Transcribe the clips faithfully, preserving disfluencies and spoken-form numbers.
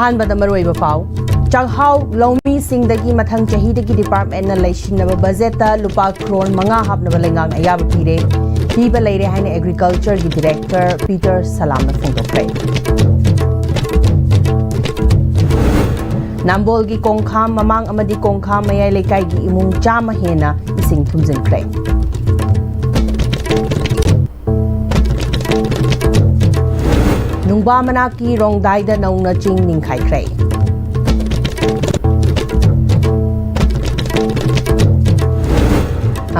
ꯑꯍꯥꯟꯕꯗ ꯃꯔꯨꯑꯣꯏꯕ ꯄꯥꯎ꯫ ꯆꯥꯛꯍꯥꯎ ꯂꯧꯃꯤꯁꯤꯡꯗꯒꯤ ꯃꯊꯪ ꯆꯍꯤꯗꯒꯤ departmentꯅ ꯂꯩꯁꯤꯟꯅꯕ budgetꯇ ꯂꯨꯄꯥ crore ꯃꯉꯥ ꯍꯥꯞꯅꯕ ꯂꯩꯉꯥꯛꯅ ꯑꯌꯥꯕ ꯄꯤꯔꯦ꯫ ꯄꯤꯕ ꯂꯩꯔꯦ ꯍꯥꯏꯅ agricultureꯒꯤ director Peter Salamꯅ ꯐꯣꯡꯗꯣꯛꯈ꯭ꯔꯦ꯫ ꯅꯝꯕꯣꯜꯒꯤ ꯀꯣꯡꯈꯥꯝ ꯃꯃꯥꯡ ꯑꯃꯗꯤ ꯀꯣꯡꯈꯥꯝ ꯃꯌꯥꯏ ꯂꯩꯀꯥꯏꯒꯤ ꯏꯃꯨꯡ ꯆꯥꯝꯃ ꯍꯦꯟꯅ ꯏꯁꯤꯡ ꯊꯨꯝꯖꯤꯟꯈ꯭ꯔꯦ꯫ ꯅꯨꯡꯕꯥ ꯃꯅꯥꯛꯀꯤ ꯔꯣꯡꯗꯥꯏꯗ ꯅꯧꯅ ꯆꯤꯡ ꯅꯤꯡꯈꯥꯏꯈ꯭ꯔꯦ꯫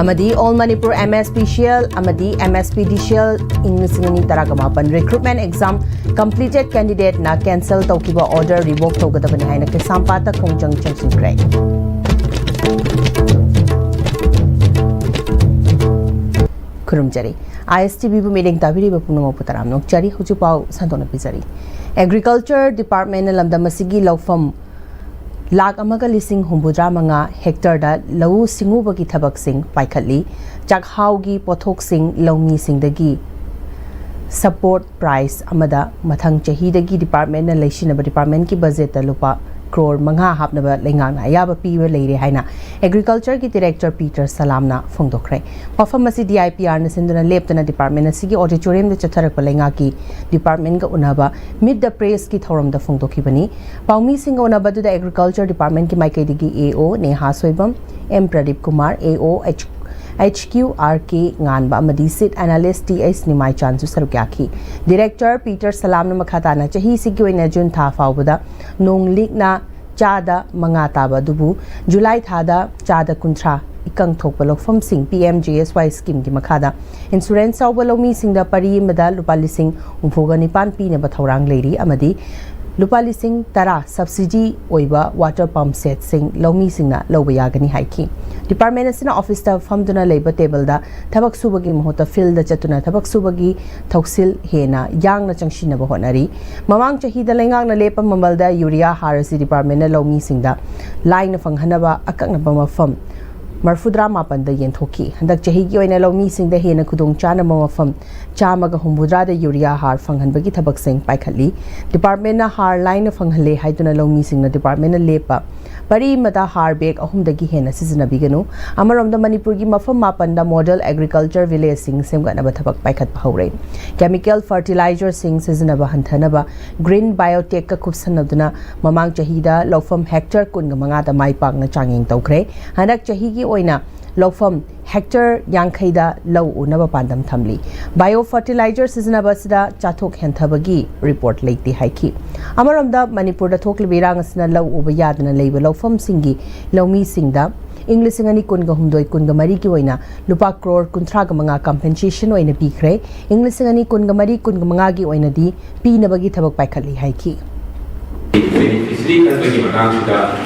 ꯑꯃꯗꯤ All Manipur MSPCL ꯑꯃꯗꯤ MSPDCL ꯏꯪ ꯂꯤꯁꯤꯡ ꯑꯅꯤ ꯇꯔꯥꯒ ꯃꯥꯄꯟ recruitment exam completed candidateꯅ cancel ꯇꯧꯈꯤꯕ order revoke ꯇꯧꯒꯗꯕꯅꯤ ꯍꯥꯏꯅ ꯀꯩꯁꯥꯝꯄꯥꯠꯇ ꯈꯣꯡꯖꯪ ꯆꯪꯁꯤꯟꯈ꯭ꯔꯦ꯫ ꯈꯨꯔꯨꯝꯖꯔꯤ꯫ ISTVꯕꯨ ꯃꯤꯠꯌꯦꯡ ꯇꯥꯕꯤꯔꯤꯕ ꯄꯨꯝꯅꯃꯛꯄꯨ ꯇꯔꯥꯝꯅ ꯑꯣꯛꯆꯔꯤ꯫ ꯍꯧꯖꯤꯛ ꯄꯥꯎ ꯁꯟꯗꯣꯛꯅ ꯄꯤꯖꯔꯤ꯫ Agriculture departmentꯅ ꯂꯝꯗꯝ ꯑꯁꯤꯒꯤ ꯂꯧꯐꯝ ꯂꯥꯈ ꯑꯃꯒ ꯂꯤꯁꯤꯡ ꯍꯨꯝꯐꯨꯇꯔꯥ ꯃꯉꯥ hectareꯗ ꯂꯧꯎ ꯁꯤꯡꯎꯕꯒꯤ ꯊꯕꯛꯁꯤꯡ ꯄꯥꯏꯈꯠꯂꯤ꯫ ꯆꯥꯛꯍꯥꯎꯒꯤ ꯄꯣꯠꯊꯣꯛꯁꯤꯡ ꯂꯧꯃꯤꯁꯤꯡꯗꯒꯤ support price ꯑꯃꯗ ꯃꯊꯪ ꯆꯍꯤꯗꯒꯤ departmentꯅ ꯂꯩꯁꯤꯟꯅꯕ departmentꯀꯤ budgetꯇ ꯂꯨꯄꯥ crore ꯃꯉꯥ ꯍꯥꯞꯅꯕ ꯂꯩꯉꯥꯛꯅ ꯑꯌꯥꯕ ꯄꯤꯕ ꯂꯩꯔꯦ ꯍꯥꯏꯅ agricultureꯒꯤ director Peter Salamꯅ ꯐꯣꯡꯗꯣꯛꯈ꯭ꯔꯦ꯫ ꯋꯥꯐꯝ ꯑꯁꯤ DIPRꯅ ꯁꯤꯟꯗꯨꯅ ꯂꯦꯞꯇꯅ department ꯑꯁꯤꯒꯤ auditoriumꯗ ꯆꯠꯊꯔꯛꯄ ꯂꯩꯉꯥꯛꯀꯤ departmentꯒ ꯎꯅꯕ meet the pressꯀꯤ ꯊꯧꯔꯝꯗ ꯐꯣꯡꯗꯣꯛꯈꯤꯕꯅꯤ꯫ ꯄꯥꯎꯃꯤꯁꯤꯡꯒ ꯎꯅꯕꯗꯨꯗ agriculture departmentꯀꯤ ꯃꯥꯏꯀꯩꯗꯒꯤ AO ꯅꯦꯍꯥ Soibam, M Pradeep Kumar, AO H, HQRK ꯉꯥꯟꯕ ꯑꯃꯗꯤ seed analyst TH ꯅꯤꯃꯥꯏꯆꯥꯟꯁꯨ ꯁꯔꯨꯛ ꯌꯥꯈꯤ꯫ Director Peter Salamꯅ ꯃꯈꯥ ꯇꯥꯅ ꯆꯍꯤꯁꯤꯒꯤ ꯑꯣꯏꯅ ꯖꯨꯟ ꯊꯥ ꯐꯥꯎꯕꯗ ꯅꯣꯡ ꯂꯤꯛꯅ ꯆꯥꯗ ꯃꯉꯥ ꯇꯥꯕ ꯑꯗꯨꯕꯨ ꯖꯨꯂꯥꯏ ꯊꯥꯗ ꯆꯥꯗ ꯀꯨꯟꯊ꯭ꯔꯥ ꯏꯀꯪ ꯊꯣꯛꯄ ꯂꯧꯐꯝꯁꯤꯡ PMGSY schemeꯒꯤ ꯃꯈꯥꯗ insurance ꯌꯥꯎꯕ ꯂꯧꯃꯤꯁꯤꯡꯗ ꯄꯔꯤ ꯑꯃꯗ ꯂꯨꯄꯥ ꯂꯤꯁꯤꯡ ꯍꯨꯝꯐꯨꯒ ꯅꯤꯄꯥꯟ ꯄꯤꯅꯕ ꯊꯧꯔꯥꯡ ꯂꯩꯔꯤ ꯑꯃꯗꯤ ꯂꯨꯄꯥ ꯂꯤꯁꯤꯡ ꯇꯔꯥ subsidy ꯑꯣꯏꯕ water pump setꯁꯤꯡ ꯂꯧꯃꯤꯁꯤꯡꯅ ꯂꯧꯕ ꯌꯥꯒꯅꯤ ꯍꯥꯏꯈꯤ꯫ Department ꯑꯁꯤꯅ officeꯇ ꯐꯝꯗꯨꯅ ꯂꯩꯕ tableꯗ ꯊꯕꯛ ꯁꯨꯕꯒꯤ ꯃꯍꯨꯠꯇ fieldꯗ ꯆꯠꯇꯨꯅ ꯊꯕꯛ ꯁꯨꯕꯒꯤ ꯊꯧꯁꯤꯜ ꯍꯦꯟꯅ ꯌꯥꯡꯅ ꯆꯪꯁꯤꯟꯅꯕ ꯍꯣꯠꯅꯔꯤ꯫ ꯃꯃꯥꯡ ꯆꯍꯤꯗ ꯂꯩꯉꯥꯛꯅ ꯂꯦꯞꯄ ꯃꯃꯜꯗ urea ꯍꯥꯔ ꯑꯁꯤ departmentꯅ ꯂꯧꯃꯤꯁꯤꯡꯗ ꯂꯥꯏꯅ ꯐꯪꯍꯟꯅꯕ ꯑꯀꯛꯅꯕ ꯃꯐꯝ ꯃꯔꯐꯨꯇꯔꯥ ꯃꯥꯄꯟꯗ ꯌꯦꯟꯊꯣꯛꯈꯤ꯫ ꯍꯟꯗꯛ ꯆꯍꯤꯒꯤ ꯑꯣꯏꯅ ꯂꯧꯃꯤꯁꯤꯡꯗ ꯍꯦꯟꯅ ꯈꯨꯗꯣꯡ ꯆꯥꯅꯕ ꯃꯐꯝ ꯆꯥꯝꯃꯒ ꯍꯨꯝꯐꯨꯇꯔꯥꯗ ꯌꯨꯔꯤꯌꯥ ꯍꯥꯔ ꯐꯪꯍꯟꯕꯒꯤ ꯊꯕꯛꯁꯤꯡ ꯄꯥꯏꯈꯠꯂꯤ꯫ ꯗꯤꯄꯥꯔꯠꯃꯦꯟꯠꯅ ꯍꯥꯔ ꯂꯥꯏꯅ ꯐꯪꯍꯜꯂꯦ ꯍꯥꯏꯗꯨꯅ ꯂꯧꯃꯤꯁꯤꯡꯅ ꯗꯤꯄꯥꯔꯠꯃꯦꯟꯠꯅ ꯂꯦꯞꯄ ꯄꯔꯤ ꯑꯃꯗ ꯍꯥꯔ ꯕꯦꯒ ꯑꯍꯨꯝꯗꯒꯤ ꯍꯦꯟꯅ ꯁꯤꯖꯤꯟꯅꯕꯤꯒꯅꯨ꯫ ꯑꯃꯔꯣꯝꯗ ꯃꯅꯤꯄꯨꯔꯒꯤ ꯃꯐꯝ ꯃꯥꯄꯟꯗ ꯃꯣꯗꯦꯜ ꯑꯦꯒ꯭ꯔꯤꯀꯜꯆꯔ ꯚꯤꯂꯦꯖꯁꯤꯡ ꯁꯦꯝꯒꯠꯅꯕ ꯊꯕꯛ ꯄꯥꯏꯈꯠꯄ ꯍꯧꯔꯦ꯫ ꯀꯦꯃꯤꯀꯦꯜ ꯐꯔꯇꯤꯂꯥꯏꯖꯔꯁꯤꯡ ꯁꯤꯖꯤꯟꯅꯕ ꯍꯟꯊꯅꯕ ꯒ꯭ꯔꯤꯟ ꯕꯥꯏꯑꯣꯇꯦꯛꯀ ꯈꯨꯞꯁꯟꯅꯗꯨꯅ ꯃꯃꯥꯡ ꯆꯍꯤꯗ ꯂꯧꯐꯝ ꯍꯦꯛꯇꯔ ꯀꯨꯟꯒ ꯃꯉꯥꯗ ꯃꯥꯏ ꯄꯥꯛꯅ ꯆꯥꯡꯌꯦꯡ ꯇꯧꯈ꯭ꯔꯦ꯫ ꯍꯟꯗꯛ ꯆꯍꯤꯒꯤ ꯑꯣꯏꯅ ꯂꯧꯐꯝ ꯍꯦꯛꯇꯔ ꯌꯥꯡꯈꯩꯗ ꯂꯧ ꯎꯅꯕ ꯄꯥꯟꯗꯝ ꯊꯝꯂꯤ꯫ ꯕꯥꯏꯑꯣ ꯐꯔꯇꯤꯂꯥꯏꯖꯔ ꯁꯤꯖꯤꯟꯅꯕ ꯑꯁꯤꯗ ꯆꯥꯊꯣꯛ ꯍꯦꯟꯊꯕꯒꯤ ꯔꯤꯄꯣꯔꯠ ꯂꯩꯇꯦ ꯍꯥꯏꯈꯤ꯫ ꯑꯃꯔꯣꯝꯗ ꯃꯅꯤꯄꯨꯔꯗ ꯊꯣꯛꯂꯤꯕ ꯏꯔꯥꯡ ꯑꯁꯤꯅ ꯂꯧ ꯎꯕ ꯌꯥꯗꯅ ꯂꯩꯕ ꯂꯧꯐꯝꯁꯤꯡꯒꯤ ꯂꯧꯃꯤꯁꯤꯡꯗ ꯏꯪ ꯂꯤꯁꯤꯡ ꯑꯅꯤ ꯀꯨꯟꯒ ꯍꯨꯝꯗꯣꯏ ꯀꯨꯟꯒ ꯃꯔꯤꯒꯤ ꯑꯣꯏꯅ ꯂꯨꯄꯥ ꯀ꯭ꯔꯣꯔ ꯀꯨꯟꯊ꯭ꯔꯥꯒ ꯃꯉꯥ ꯀꯝꯄꯦꯟꯁꯦꯁꯟ ꯑꯣꯏꯅ ꯄꯤꯈ꯭ꯔꯦ꯫ ꯏꯪ ꯂꯤꯁꯤꯡ ꯑꯅꯤ ꯀꯨꯟꯒ ꯃꯔꯤ ꯀꯨꯟꯒ ꯃꯉꯥꯒꯤ ꯑꯣꯏꯅꯗꯤ ꯄꯤꯅꯕꯒꯤ ꯊꯕꯛ ꯄꯥꯏꯈꯠꯂꯤ ꯍꯥꯏꯈꯤ꯫ ꯕꯦꯅꯤꯐꯤꯁꯔꯤ ꯈꯟꯕꯒꯤ ꯃꯇꯥꯡꯁꯤꯗ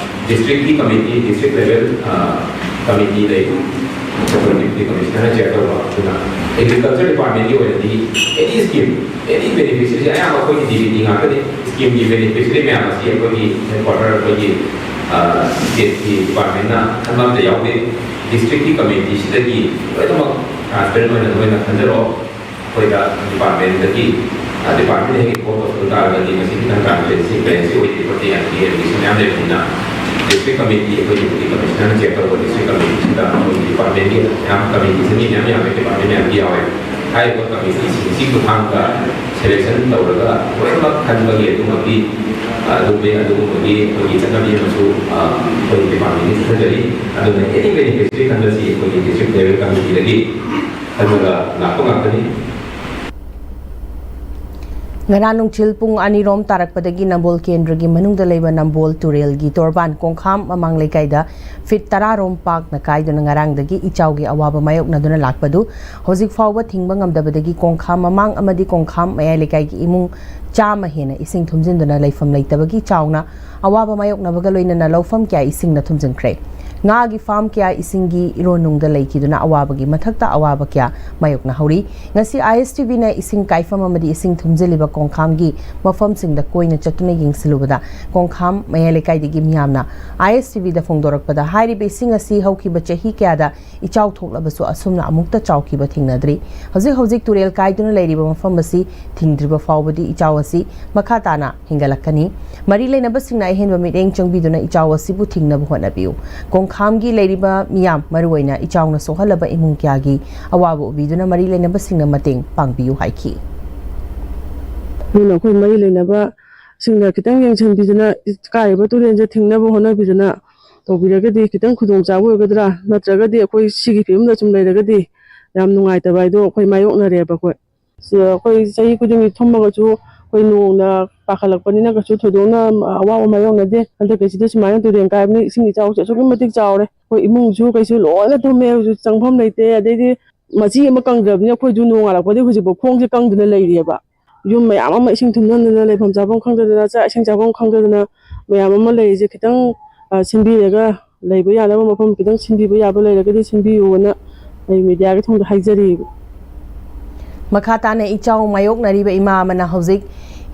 ꯗꯤꯁꯇ꯭ꯔꯤꯛꯀꯤ ꯀꯃꯤꯇꯤ, ꯗꯤꯁꯇ꯭ꯔꯤꯛ ꯂꯦꯚꯦꯜ ꯀꯃꯤꯇꯤ ꯂꯩ, ꯁꯕ ꯗꯤꯄ꯭ꯌꯨꯇꯤ ꯀꯃꯤꯁꯅꯔꯅ ꯆꯤꯌꯔ ꯇꯧꯕ꯫ ꯑꯗꯨꯅ ꯑꯦꯒ꯭ꯔꯤꯀꯜꯆꯔ ꯗꯤꯄꯥꯔꯠꯃꯦꯟꯒꯤ ꯑꯣꯏꯅꯗꯤ ꯑꯦꯅꯤ ꯁ꯭ꯀꯤꯝ, ꯑꯦꯅꯤ ꯕꯦꯅꯤꯐꯤꯁꯔꯤꯁꯦ ꯑꯌꯥꯝꯕ ꯑꯩꯈꯣꯏꯒꯤ ꯗꯤ ꯕꯤ ꯇꯤ ꯉꯥꯛꯇꯅꯤ꯫ ꯁ꯭ꯀꯤꯝꯒꯤ ꯕꯦꯅꯤꯐꯤꯁꯔꯤ ꯃꯌꯥꯝ ꯑꯁꯤ ꯑꯩꯈꯣꯏꯒꯤ ꯍꯦꯗ ꯀ꯭ꯋꯥꯇꯔ, ꯑꯩꯈꯣꯏꯒꯤ ꯁ꯭ꯇꯦꯠꯀꯤ ꯗꯤꯄꯥꯔꯠꯃꯦꯟꯅ ꯈꯟꯕ ꯑꯝꯇ ꯌꯥꯎꯗꯦ꯫ ꯗꯤꯁꯇ꯭ꯔꯤꯛꯀꯤ ꯀꯃꯤꯇꯤꯁꯤꯗꯒꯤ ꯂꯣꯏꯅꯃꯛ ꯇ꯭ꯔꯥꯟꯁꯄꯦꯔꯦꯟ ꯑꯣꯏꯅ ꯅꯣꯏꯅ ꯈꯟꯖꯔꯣ꯫ ꯑꯩꯈꯣꯏꯗ ꯗꯤꯄꯥꯔꯠꯃꯦꯟꯗꯒꯤ, ꯗꯤꯄꯥꯔꯠꯃꯦꯟ ꯍꯦꯛ ꯏꯟꯐꯣꯔꯝ ꯇꯧꯁꯤꯟꯕ ꯇꯥꯔꯒꯗꯤ ꯃꯁꯤꯒꯤ ꯈꯤꯇꯪ ꯇ꯭ꯔꯥꯟꯁꯄꯦꯔꯦꯟꯁꯤ, ꯇ꯭ꯔꯥꯟꯁꯄꯦꯔꯦꯟꯁꯤ ꯑꯣꯏꯗꯦ ꯈꯣꯠꯇꯦ ꯍꯥꯏꯕꯒꯤ ꯑꯦꯂꯤꯒꯦꯁꯟ ꯃꯌꯥꯝ ꯂꯩꯕꯅꯤꯅ, ꯗꯤꯁꯇ꯭ꯔꯤꯛ ꯀꯃꯤꯇꯤ, ꯑꯩꯈꯣꯏ ꯗꯤꯄ꯭ꯌꯨꯇꯤ ꯀꯃꯤꯁꯅꯔꯅ ꯆꯤꯌꯔ ꯇꯧꯕ ꯗꯤꯁꯇ꯭ꯔꯤꯛ ꯀꯃꯤꯇꯤꯁꯤꯗ ꯑꯩꯈꯣꯏꯒꯤ ꯗꯤꯄꯥꯔꯠꯃꯦꯟꯒꯤ ꯃꯌꯥꯝ, ꯀꯃꯤꯇꯤꯁꯤ ꯃꯤ ꯃꯌꯥꯝ ꯌꯥꯝꯃꯦ, ꯗꯤꯄꯥꯔꯠꯃꯦꯟ ꯃꯌꯥꯝꯒꯤ ꯌꯥꯎꯋꯦ꯫ ꯍꯥꯏꯔꯤꯕ ꯀꯃꯤꯇꯤꯁꯤꯡꯁꯤꯒꯤ ꯈꯨꯠꯊꯥꯡꯗ ꯁꯦꯂꯦꯛꯁꯟ ꯇꯧꯔꯒ ꯂꯣꯏꯅꯃꯛ ꯈꯟꯕꯒꯤ ꯑꯗꯨꯃꯛꯀꯤ, ꯑꯗꯨꯝꯕꯒꯤ, ꯑꯗꯨꯒꯨꯝꯕꯒꯤ ꯑꯩꯈꯣꯏꯒꯤ ꯆꯠꯅꯕꯤ ꯑꯃꯁꯨ ꯑꯩꯈꯣꯏꯒꯤ ꯗꯤꯄꯥꯔꯠꯃꯦꯟꯒꯤ ꯆꯠꯊꯖꯔꯤ꯫ ꯑꯗꯨꯅ ꯑꯦꯅꯤ ꯕꯦꯅꯤꯐꯤꯁꯔꯤ ꯈꯟꯕꯁꯤ ꯑꯩꯈꯣꯏꯒꯤ ꯗꯤꯁꯇ꯭ꯔꯤꯛ ꯂꯦꯚꯦꯜ ꯀꯃꯤꯇꯤꯗꯒꯤ ꯈꯟꯕꯗ ꯂꯥꯛꯄ ꯉꯥꯛꯇꯅꯤ꯫ ꯉꯔꯥꯡ ꯅꯨꯡꯊꯤꯜ ꯄꯨꯡ ꯑꯅꯤꯔꯣꯝ ꯇꯥꯔꯛꯄꯗꯒꯤ ꯅꯝꯕꯣꯜ ꯀꯦꯟꯗ꯭ꯔꯒꯤ ꯃꯅꯨꯡꯗ ꯂꯩꯕ ꯅꯝꯕꯣꯜ ꯇꯨꯔꯦꯜꯒꯤ ꯇꯣꯔꯕꯥꯟ ꯀꯣꯡꯈꯥꯝ ꯃꯃꯥꯡ ꯂꯩꯀꯥꯏꯗ ꯐꯤꯠ ꯇꯔꯥꯔꯣꯝ ꯄꯥꯛꯅ ꯀꯥꯏꯗꯨꯅ ꯉꯔꯥꯡꯗꯒꯤ ꯏꯆꯥꯎꯒꯤ ꯑꯋꯥꯕ ꯃꯥꯌꯣꯛꯅꯗꯨꯅ ꯂꯥꯛꯄꯗꯨ ꯍꯧꯖꯤꯛ ꯐꯥꯎꯕ ꯊꯤꯡꯕ ꯉꯝꯗꯕꯗꯒꯤ ꯀꯣꯡꯈꯥꯝ ꯃꯃꯥꯡ ꯑꯃꯗꯤ ꯀꯣꯡꯈꯥꯝ ꯃꯌꯥꯏ ꯂꯩꯀꯥꯏꯒꯤ ꯏꯃꯨꯡ ꯆꯥꯝꯃ ꯍꯦꯟꯅ ꯏꯁꯤꯡ ꯊꯨꯝꯖꯤꯟꯗꯨꯅ ꯂꯩꯐꯝ ꯂꯩꯇꯕꯒꯤ ꯆꯥꯎꯅ ꯑꯋꯥꯕ ꯃꯥꯌꯣꯛꯅꯕꯒ ꯂꯣꯏꯅꯅ ꯂꯧꯐꯝ ꯀꯌꯥ ꯏꯁꯤꯡꯅ ꯊꯨꯝꯖꯤꯟꯈ꯭ꯔꯦ꯫ ꯉꯥꯒꯤ ꯐꯥꯔꯝ ꯀꯌꯥ ꯏꯁꯤꯡꯒꯤ ꯏꯔꯣꯟꯅꯨꯡꯗ ꯂꯩꯈꯤꯗꯨꯅ ꯑꯋꯥꯕꯒꯤ ꯃꯊꯛꯇ ꯑꯋꯥꯕ ꯀꯌꯥ ꯃꯥꯌꯣꯛꯅꯍꯧꯔꯤ꯫ ꯉꯁꯤ ꯑꯥꯏ ꯑꯦꯁ ꯇꯤ ꯚꯤꯅ ꯏꯁꯤꯡ ꯀꯥꯏꯐꯝ ꯑꯃꯗꯤ ꯏꯁꯤꯡ ꯊꯨꯝꯖꯤꯜꯂꯤꯕ ꯀꯣꯡꯈꯥꯝꯒꯤ ꯃꯐꯝꯁꯤꯡꯗ ꯀꯣꯏꯅ ꯆꯠꯇꯨꯅ ꯌꯦꯡꯁꯤꯜꯂꯨꯕꯗ, ꯀꯣꯡꯈꯥꯝ ꯃꯌꯥꯏ ꯂꯩꯀꯥꯏꯗꯒꯤ ꯃꯤꯌꯥꯝꯅ ꯑꯥꯏ ꯑꯦꯁ ꯇꯤ ꯚꯤꯗ ꯐꯣꯡꯗꯣꯔꯛꯄꯗ, ꯍꯥꯏꯔꯤꯕ ꯏꯁꯤꯡ ꯑꯁꯤ ꯍꯧꯈꯤꯕ ꯆꯍꯤ ꯀꯌꯥꯗ ꯏꯆꯥꯎ ꯊꯣꯛꯂꯕꯁꯨ ꯑꯁꯨꯝꯅ ꯑꯃꯨꯛꯇ ꯆꯥꯎꯈꯤꯕ ꯊꯦꯡꯅꯗ꯭ꯔꯤ꯫ ꯍꯧꯖꯤꯛ ꯍꯧꯖꯤꯛ ꯇꯨꯔꯦꯜ ꯀꯥꯏꯗꯨꯅ ꯂꯩꯔꯤꯕ ꯃꯐꯝ ꯑꯁꯤ ꯊꯤꯡꯗ꯭ꯔꯤꯕ ꯐꯥꯎꯕꯗꯤ ꯏꯆꯥꯎ ꯑꯁꯤ ꯃꯈꯥ ꯇꯥꯅ ꯍꯦꯟꯒꯠꯂꯛꯀꯅꯤ꯫ ꯃꯔꯤ ꯂꯩꯅꯕꯁꯤꯡꯅ ꯑꯍꯦꯟꯕ ꯃꯤꯠꯌꯦꯡ ꯆꯪꯕꯤꯗꯨꯅ ꯏꯆꯥꯎ ꯑꯁꯤꯕꯨ ꯊꯤꯡꯅꯕ ꯍꯣꯠꯅꯕꯤꯌꯨ꯫ ꯀꯣꯡꯈꯥꯝꯒꯤ ꯂꯩꯔꯤꯕ ꯃꯤꯌꯥꯝ, ꯃꯔꯨꯑꯣꯏꯅ ꯏꯆꯥꯎꯅ ꯁꯣꯛꯍꯜꯂꯕ ꯏꯃꯨꯡ ꯀꯌꯥꯒꯤ ꯑꯋꯥꯕ ꯎꯕꯤꯗꯨꯅ ꯃꯔꯤ ꯂꯩꯅꯕꯁꯤꯡꯅ ꯃꯇꯦꯡ ꯄꯥꯡꯕꯤꯌꯨ ꯍꯥꯏꯈꯤ꯫ ꯑꯗꯨꯅ ꯑꯩꯈꯣꯏ ꯃꯔꯤ ꯂꯩꯅꯕꯁꯤꯡꯅ ꯈꯤꯇꯪ ꯌꯦꯡꯁꯤꯟꯕꯤꯗꯨꯅ, ꯀꯥꯏꯔꯤꯕ ꯇꯨꯔꯦꯜꯁꯦ ꯊꯤꯡꯅꯕ ꯍꯣꯠꯅꯕꯤꯗꯨꯅ ꯇꯧꯕꯤꯔꯒꯗꯤ ꯈꯤꯇꯪ ꯈꯨꯗꯣꯡꯆꯥꯕ ꯑꯣꯏꯒꯗ꯭ꯔꯥ? ꯅꯠꯇ꯭ꯔꯒꯗꯤ ꯑꯩꯈꯣꯏ ꯁꯤꯒꯤ ꯐꯤꯕꯝꯗ ꯁꯨꯝ ꯂꯩꯔꯒꯗꯤ ꯌꯥꯝ ꯅꯨꯡꯉꯥꯏꯇꯕ ꯍꯥꯏꯗꯣ ꯑꯩꯈꯣꯏ ꯃꯥꯌꯣꯛꯅꯔꯦꯕ꯫ ꯑꯩꯈꯣꯏ ꯁꯤ ꯑꯩꯈꯣꯏ ꯆꯍꯤ ꯈꯨꯗꯤꯡꯒꯤ ꯊꯨꯝꯃꯒꯁꯨ ꯑꯩꯈꯣꯏ ꯅꯣꯡꯅ ꯄꯥꯈꯠꯂꯛꯄꯅꯤꯅ ꯀꯩꯁꯨ ꯊꯣꯏꯗꯣꯛꯅ ꯑꯋꯥꯕ ꯃꯥꯌꯣꯛꯅꯗꯦ꯫ ꯍꯟꯗꯛꯀꯤꯁꯤꯗ ꯁꯨꯃꯥꯏꯅ ꯇꯨꯔꯦꯟ ꯀꯥꯏꯕꯅꯤ, ꯏꯁꯤꯡ ꯏꯆꯥꯎꯁꯦ ꯑꯁꯨꯛꯀꯤ ꯃꯇꯤꯛ ꯆꯥꯎꯔꯦ꯫ ꯑꯩꯈꯣꯏ ꯏꯃꯨꯡꯁꯨ ꯀꯩꯁꯨ ꯂꯣꯏꯅ ꯊꯨꯝꯃꯦ, ꯍꯧꯖꯤꯛ ꯆꯪꯐꯝ ꯂꯩꯇꯦ꯫ ꯑꯗꯩꯗꯤ ꯃꯆꯤ ꯑꯃ ꯀꯪꯗ꯭ꯔꯕꯅꯤꯅ ꯑꯩꯈꯣꯏꯁꯨ ꯅꯣꯡꯉꯥꯜꯂꯛꯄꯗꯒꯤ ꯍꯧꯖꯤꯛꯐꯥꯎ ꯈꯣꯡꯁꯦ ꯀꯪꯗꯅ ꯂꯩꯔꯤꯑꯕ꯫ ꯌꯨꯝ ꯃꯌꯥꯝ ꯑꯃ ꯏꯁꯤꯡ ꯊꯨꯝꯖꯟꯗꯅ ꯂꯩꯐꯝ ꯆꯥꯐꯝ ꯈꯪꯗꯗꯅ, ꯆꯥꯛ ꯏꯁꯤꯡ ꯆꯥꯐꯝ ꯈꯪꯗꯗꯅ ꯃꯌꯥꯝ ꯑꯃ ꯂꯩꯔꯤꯁꯦ ꯈꯤꯇꯪ, ꯑ, ꯁꯤꯟꯕꯤꯔꯒ ꯂꯩꯕ ꯌꯥꯅꯕ ꯃꯐꯝ ꯈꯤꯇꯪ ꯁꯤꯟꯕꯤꯕ ꯌꯥꯕ ꯂꯩꯔꯒꯗꯤ ꯁꯤꯟꯕꯤꯌꯨꯅ ꯑꯩ ꯃꯦꯗꯤꯌꯥꯒꯤ ꯊꯣꯡꯗ ꯍꯥꯏꯖꯔꯤꯕ꯫ ꯃꯈꯥ ꯇꯥꯅ ꯏꯆꯥꯎ ꯃꯥꯌꯣꯛꯅꯔꯤꯕ ꯏꯃꯥ ꯑꯃꯅ ꯍꯧꯖꯤꯛ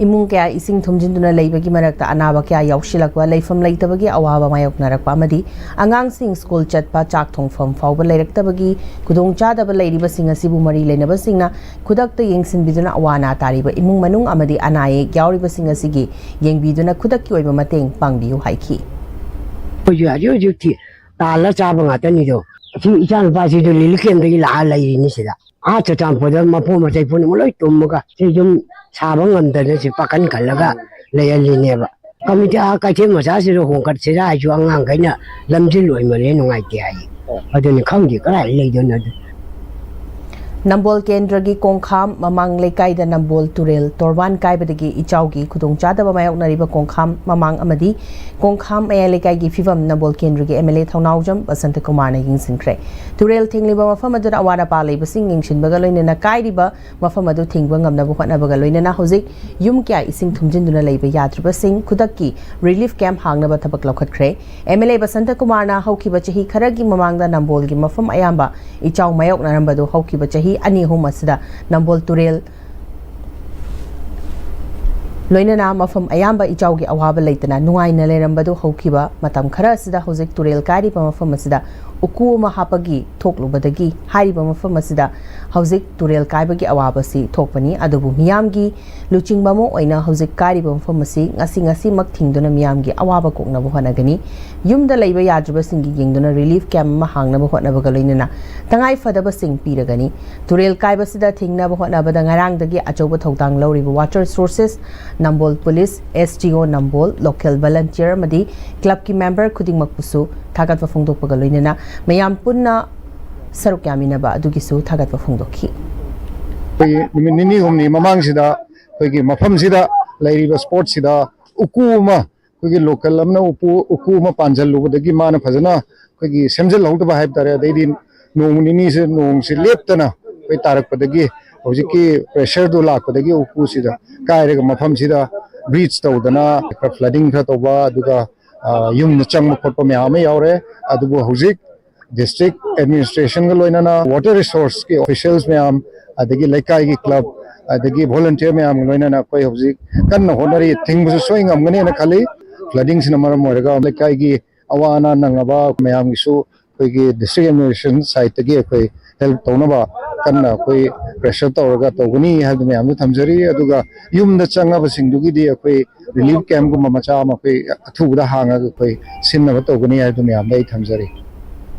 ꯏꯃꯨꯡ ꯀꯌꯥ ꯏꯁꯤꯡ ꯊꯨꯝꯖꯤꯟꯗꯨꯅ ꯂꯩꯕꯒꯤ ꯃꯔꯛꯇ ꯑꯅꯥꯕ ꯀꯌꯥ ꯌꯥꯎꯁꯤꯜꯂꯛꯄ, ꯂꯩꯐꯝ ꯂꯩꯇꯕꯒꯤ ꯑꯋꯥꯕ ꯃꯥꯌꯣꯛꯅꯔꯛꯄ ꯑꯃꯗꯤ ꯑꯉꯥꯡꯁꯤꯡ ꯁ꯭ꯀꯨꯜ ꯆꯠꯄ, ꯆꯥꯛ ꯊꯣꯡꯐꯝ ꯐꯥꯎꯕ ꯂꯩꯔꯛꯇꯕꯒꯤ ꯈꯨꯗꯣꯡꯆꯥꯗꯕ ꯂꯩꯔꯤꯕꯁꯤꯡ ꯑꯁꯤꯕꯨ ꯃꯔꯤ ꯂꯩꯅꯕꯁꯤꯡꯅ ꯈꯨꯗꯛꯇ ꯌꯦꯡꯁꯤꯟꯕꯤꯗꯨꯅ ꯑꯋꯥ ꯑꯅꯥ ꯇꯥꯔꯤꯕ ꯏꯃꯨꯡ ꯃꯅꯨꯡ ꯑꯃꯗꯤ ꯑꯅꯥ ꯑꯌꯦꯛ ꯌꯥꯎꯔꯤꯕꯁꯤꯡ ꯑꯁꯤꯒꯤ ꯌꯦꯡꯕꯤꯗꯨꯅ ꯈꯨꯗꯛꯀꯤ ꯑꯣꯏꯕ ꯃꯇꯦꯡ ꯄꯥꯡꯕꯤꯌꯨ ꯍꯥꯏꯈꯤ꯫ ꯑꯩꯈꯣꯏꯁꯨ ꯍꯧꯖꯤꯛ ꯍꯧꯖꯤꯛꯇꯤ ꯇꯥꯜꯂ ꯆꯥꯕ ꯉꯥꯛꯇꯅꯤꯗꯣ꯫ ꯑꯁꯤ ꯏꯆꯥ ꯅꯨꯄꯥꯁꯤꯗ ꯂꯤꯂꯤ ꯀꯦꯝꯗꯒꯤ ꯂꯥꯛꯑ ꯂꯩꯔꯤꯅꯤ ꯁꯤꯗ꯫ ꯑꯥ ꯆꯨꯔꯆꯥꯟꯄꯨꯔꯗ ꯃꯄꯣ ꯃꯆꯩ ꯄꯨꯝꯅꯃꯛ ꯂꯣꯏ ꯇꯨꯝꯃꯒ ꯁꯤ ꯌꯨꯝ ꯁꯥꯕ ꯉꯝꯗꯅ ꯁꯤ ꯄꯥꯀꯟ ꯀꯜꯂꯒ ꯂꯩꯍꯜꯂꯤꯅꯦꯕ꯫ ꯀꯃꯤꯇꯤ ꯑꯥ ꯀꯩꯊꯦꯜ ꯃꯆꯥꯁꯤꯗ ꯍꯣꯡꯀꯠꯁꯤꯔꯥ ꯍꯥꯏꯁꯨ ꯑꯉꯥꯡꯈꯩꯅ ꯂꯝꯁꯤ ꯂꯣꯏꯃꯜꯂꯦ, ꯅꯨꯡꯉꯥꯏꯇꯦ ꯍꯥꯏꯌꯦ꯫ ꯑꯗꯨꯅꯤ ꯈꯪꯗꯦ ꯀꯗꯥꯏ ꯂꯩꯗꯣꯏꯅꯣ ꯑꯗꯨ꯫ ꯅꯝꯕꯣꯜ ꯀꯦꯟꯗ꯭ꯔꯒꯤ ꯀꯣꯡꯈꯥꯝ ꯃꯃꯥꯡ ꯂꯩꯀꯥꯏꯗ ꯅꯝꯕꯣꯜ ꯇꯨꯔꯦꯜ ꯇꯣꯔꯕꯥꯟ ꯀꯥꯏꯕꯗꯒꯤ ꯏꯆꯥꯎꯒꯤ ꯈꯨꯗꯣꯡꯆꯥꯗꯕ ꯃꯥꯌꯣꯛꯅꯔꯤꯕ ꯀꯣꯡꯈꯥꯝ ꯃꯃꯥꯡ ꯑꯃꯗꯤ ꯀꯣꯡꯈꯥꯝ ꯃꯌꯥꯏ ꯂꯩꯀꯥꯏꯒꯤ ꯐꯤꯕꯝ ꯅꯝꯕꯣꯜ ꯀꯦꯟꯗ꯭ꯔꯒꯤ ꯑꯦꯝ ꯑꯦꯜ ꯑꯦ ꯊꯧꯅꯥꯎꯖꯝ ꯕꯁꯟꯇ ꯀꯨꯃꯥꯔꯅ ꯌꯦꯡꯁꯤꯟꯈ꯭ꯔꯦ꯫ ꯇꯨꯔꯦꯜ ꯊꯦꯡꯂꯤꯕ ꯃꯐꯝ ꯑꯗꯨꯗ ꯑꯋꯥꯠ ꯑꯄꯥ ꯂꯩꯕꯁꯤꯡ ꯌꯦꯡꯁꯤꯟꯕꯒ ꯂꯣꯏꯅꯅ ꯀꯥꯏꯔꯤꯕ ꯃꯐꯝ ꯑꯗꯨ ꯊꯤꯡꯕ ꯉꯝꯅꯕ ꯍꯣꯠꯅꯕꯒ ꯂꯣꯏꯅꯅ ꯍꯧꯖꯤꯛ ꯌꯨꯝ ꯀꯌꯥ ꯏꯁꯤꯡ ꯊꯨꯝꯖꯤꯟꯗꯨꯅ ꯂꯩꯕ ꯌꯥꯗ꯭ꯔꯤꯕꯁꯤꯡ ꯈꯨꯗꯛꯀꯤ ꯔꯤꯂꯤꯐ ꯀꯦꯝꯞ ꯍꯥꯡꯅꯕ ꯊꯕꯛ ꯂꯧꯈꯠꯈ꯭ꯔꯦ꯫ ꯑꯦꯝ ꯑꯦꯜ ꯑꯦ ꯕꯁꯟꯇ ꯀꯨꯃꯥꯔꯅ ꯍꯧꯈꯤꯕ ꯆꯍꯤ ꯈꯔꯒꯤ ꯃꯃꯥꯡꯗ ꯅꯝꯕꯣꯜꯒꯤ ꯃꯐꯝ ꯑꯌꯥꯝꯕ ꯏꯆꯥꯎ ꯃꯥꯌꯣꯛꯅꯔꯝꯕꯗꯨ ꯍꯧꯈꯤꯕ ꯆꯍꯤ ꯑꯅꯤ ꯑꯍꯨꯝ ꯑꯁꯤꯗ ꯅꯝꯕꯣꯜ ꯇꯨꯔꯦꯜ ꯂꯣꯏꯅꯅ ꯃꯐꯝ ꯑꯌꯥꯝꯕ ꯏꯆꯥꯎꯒꯤ ꯑꯋꯥꯕ ꯂꯩꯇꯅ ꯅꯨꯡꯉꯥꯏꯅ ꯂꯩꯔꯝꯕꯗꯨ ꯍꯧꯈꯤꯕ ꯃꯇꯝ ꯈꯔ ꯑꯁꯤꯗ ꯍꯧꯖꯤꯛ ꯇꯨꯔꯦꯜ ꯀꯥꯏꯔꯤꯕ ꯃꯐꯝ ꯑꯁꯤꯗ ꯎꯀꯨ ꯑꯃ ꯍꯥꯞꯄꯒꯤ ꯊꯣꯛꯂꯨꯕꯗꯒꯤ ꯍꯥꯏꯔꯤꯕ ꯃꯐꯝ ꯑꯁꯤꯗ ꯍꯧꯖꯤꯛ ꯇꯨꯔꯦꯜ ꯀꯥꯏꯕꯒꯤ ꯑꯋꯥꯕꯁꯤ ꯊꯣꯛꯄꯅꯤ꯫ ꯑꯗꯨꯕꯨ ꯃꯤꯌꯥꯝꯒꯤ ꯂꯨꯆꯤꯡꯕ ꯑꯃ ꯑꯣꯏꯅ ꯍꯧꯖꯤꯛ ꯀꯥꯏꯔꯤꯕ ꯃꯐꯝ ꯑꯁꯤ ꯉꯁꯤ ꯉꯁꯤꯃꯛ ꯊꯤꯡꯗꯨꯅ ꯃꯤꯌꯥꯝꯒꯤ ꯑꯋꯥꯕ ꯀꯣꯛꯅꯕ ꯍꯣꯠꯅꯒꯅꯤ꯫ ꯌꯨꯝꯗ ꯂꯩꯕ ꯌꯥꯗ꯭ꯔꯤꯕꯁꯤꯡꯒꯤ ꯌꯦꯡꯗꯨꯅ ꯔꯤꯂꯤꯐ ꯀꯦꯝꯞ ꯑꯃ ꯍꯥꯡꯅꯕ ꯍꯣꯠꯅꯕꯒ ꯂꯣꯏꯅꯅ ꯇꯉꯥꯏ ꯐꯗꯕꯁꯤꯡ ꯄꯤꯔꯒꯅꯤ꯫ ꯇꯨꯔꯦꯜ ꯀꯥꯏꯕꯁꯤꯗ ꯊꯤꯡꯅꯕ ꯍꯣꯠꯅꯕꯗ ꯉꯔꯥꯡꯗꯒꯤ ꯑꯆꯧꯕ ꯊꯧꯗꯥꯡ ꯂꯧꯔꯤꯕ ꯋꯥꯇꯔ ꯁꯣꯔꯁꯦꯁ ꯅꯝꯕꯣꯜ ꯄꯨꯂꯤꯁ, ꯑꯦꯁ ꯇꯤ ꯑꯣ ꯅꯝꯕꯣꯜ, ꯂꯣꯀꯦꯜ ꯚꯣꯂꯟꯇꯤꯌꯔ ꯑꯃꯗꯤ ꯀ꯭ꯂꯕꯀꯤ ꯃꯦꯝꯕꯔ ꯈꯨꯗꯤꯡꯃꯛꯄꯨꯁꯨ ꯊꯥꯒꯠꯄ ꯐꯣꯡꯗꯣꯛꯄꯒ ꯂꯣꯏꯅꯅ ꯃꯌꯥꯝ ꯄꯨꯟꯅ ꯁꯔꯨꯛ ꯌꯥꯃꯤꯟꯅꯕ ꯑꯗꯨꯒꯤꯁꯨ ꯊꯥꯒꯠꯄ ꯐꯣꯡꯗꯣꯛꯈꯤ꯫ ꯑꯩꯈꯣꯏꯒꯤ ꯅꯨꯃꯤꯠ ꯅꯤꯅꯤ ꯍꯨꯝꯅꯤ ꯃꯃꯥꯡꯁꯤꯗ ꯑꯩꯈꯣꯏꯒꯤ ꯃꯐꯝꯁꯤꯗ ꯂꯩꯔꯤꯕ ꯁ꯭ꯄꯣꯠꯁꯤꯗ ꯎꯀꯨ ꯑꯃ, ꯑꯩꯈꯣꯏꯒꯤ ꯂꯣꯀꯦꯜ ꯑꯃꯅ ꯎꯄꯨ ꯎꯀꯨ ꯑꯃ ꯄꯥꯟꯁꯤꯜꯂꯨꯕꯗꯒꯤ ꯃꯥꯅ ꯐꯖꯅ ꯑꯩꯈꯣꯏꯒꯤ ꯁꯦꯝꯖꯤꯜꯍꯧꯗꯕ ꯍꯥꯏꯕ ꯇꯥꯔꯦ꯫ ꯑꯗꯩꯗꯤ ꯅꯣꯡ ꯅꯤꯅꯤꯁꯦ ꯅꯣꯡꯁꯦ ꯂꯦꯞꯇꯅ ꯑꯩꯈꯣꯏ ꯇꯥꯔꯛꯄꯗꯒꯤ ꯍꯧꯖꯤꯛꯀꯤ ꯄ꯭ꯔꯦꯁꯔꯗꯨ ꯂꯥꯛꯄꯗꯒꯤ ꯎꯀꯨꯁꯤꯗ ꯀꯥꯏꯔꯒ ꯃꯐꯝꯁꯤꯗ ꯕ꯭ꯔꯤꯆ ꯇꯧꯗꯅ ꯈꯔ ꯐ꯭ꯂꯗꯤꯡ ꯈꯔ ꯇꯧꯕ, ꯑꯗꯨꯒ ꯌꯨꯝꯗ ꯆꯪꯕ ꯈꯣꯠꯄ ꯃꯌꯥꯝ ꯑꯃ ꯌꯥꯎꯔꯦ꯫ ꯑꯗꯨꯕꯨ ꯍꯧꯖꯤꯛ ꯗꯤꯁꯇ꯭ꯔꯤꯛ ꯑꯦꯗꯃꯤꯅꯤꯁꯇ꯭ꯔꯦꯁꯟꯒ ꯂꯣꯏꯅꯅ ꯋꯥꯇꯔ ꯔꯤꯁꯣꯔꯁꯀꯤ ꯑꯣꯐꯤꯁꯤꯌꯦꯜꯁ ꯃꯌꯥꯝ, ꯑꯗꯒꯤ ꯂꯩꯀꯥꯏꯒꯤ ꯀ꯭ꯂꯕ, ꯑꯗꯒꯤ ꯚꯣꯂꯟꯇꯤꯌꯔ ꯃꯌꯥꯝꯒ ꯂꯣꯏꯅꯅ ꯑꯩꯈꯣꯏ ꯍꯧꯖꯤꯛ ꯀꯟꯅ ꯍꯣꯠꯅꯔꯤ꯫ ꯊꯤꯡꯕꯁꯨ ꯁꯣꯏ ꯉꯝꯒꯅꯦꯅ ꯈꯜꯂꯤ꯫ ꯐ꯭ꯂꯗꯤꯡꯁꯤꯅ ꯃꯔꯝ ꯑꯣꯏꯔꯒ ꯂꯩꯀꯥꯏꯒꯤ ꯑꯋꯥ ꯑꯅꯥ ꯅꯪꯂꯕ ꯃꯌꯥꯝꯒꯤꯁꯨ ꯑꯩꯈꯣꯏꯒꯤ ꯗꯤꯁꯇ꯭ꯔꯤꯛ ꯑꯦꯗꯃꯤꯅꯤꯁꯇ꯭ꯔꯦꯁꯟ ꯁꯥꯏꯠꯇꯒꯤ ꯑꯩꯈꯣꯏ ꯍꯦꯜꯞ ꯇꯧꯅꯕ ꯀꯟꯅ ꯑꯩꯈꯣꯏ ꯄ꯭ꯔꯦꯁꯔ ꯇꯧꯔꯒ ꯇꯧꯒꯅꯤ ꯍꯥꯏꯕꯗꯨ ꯃꯌꯥꯝꯗ ꯊꯝꯖꯔꯤ꯫ ꯑꯗꯨꯒ ꯌꯨꯝꯗ ꯆꯪꯉꯕꯁꯤꯡꯗꯨꯒꯤꯗꯤ ꯑꯩꯈꯣꯏ ꯔꯤꯂꯤꯐ ꯀꯦꯝꯞꯀꯨꯝꯕ ꯃꯆꯥ ꯑꯃ ꯑꯩꯈꯣꯏ ꯑꯊꯨꯕꯗ ꯍꯥꯡꯉꯒ ꯑꯩꯈꯣꯏ ꯁꯤꯟꯅꯕ ꯇꯧꯒꯅꯤ ꯍꯥꯏꯕꯗꯨ ꯃꯌꯥꯝꯗ ꯑꯩ ꯊꯝꯖꯔꯤ꯫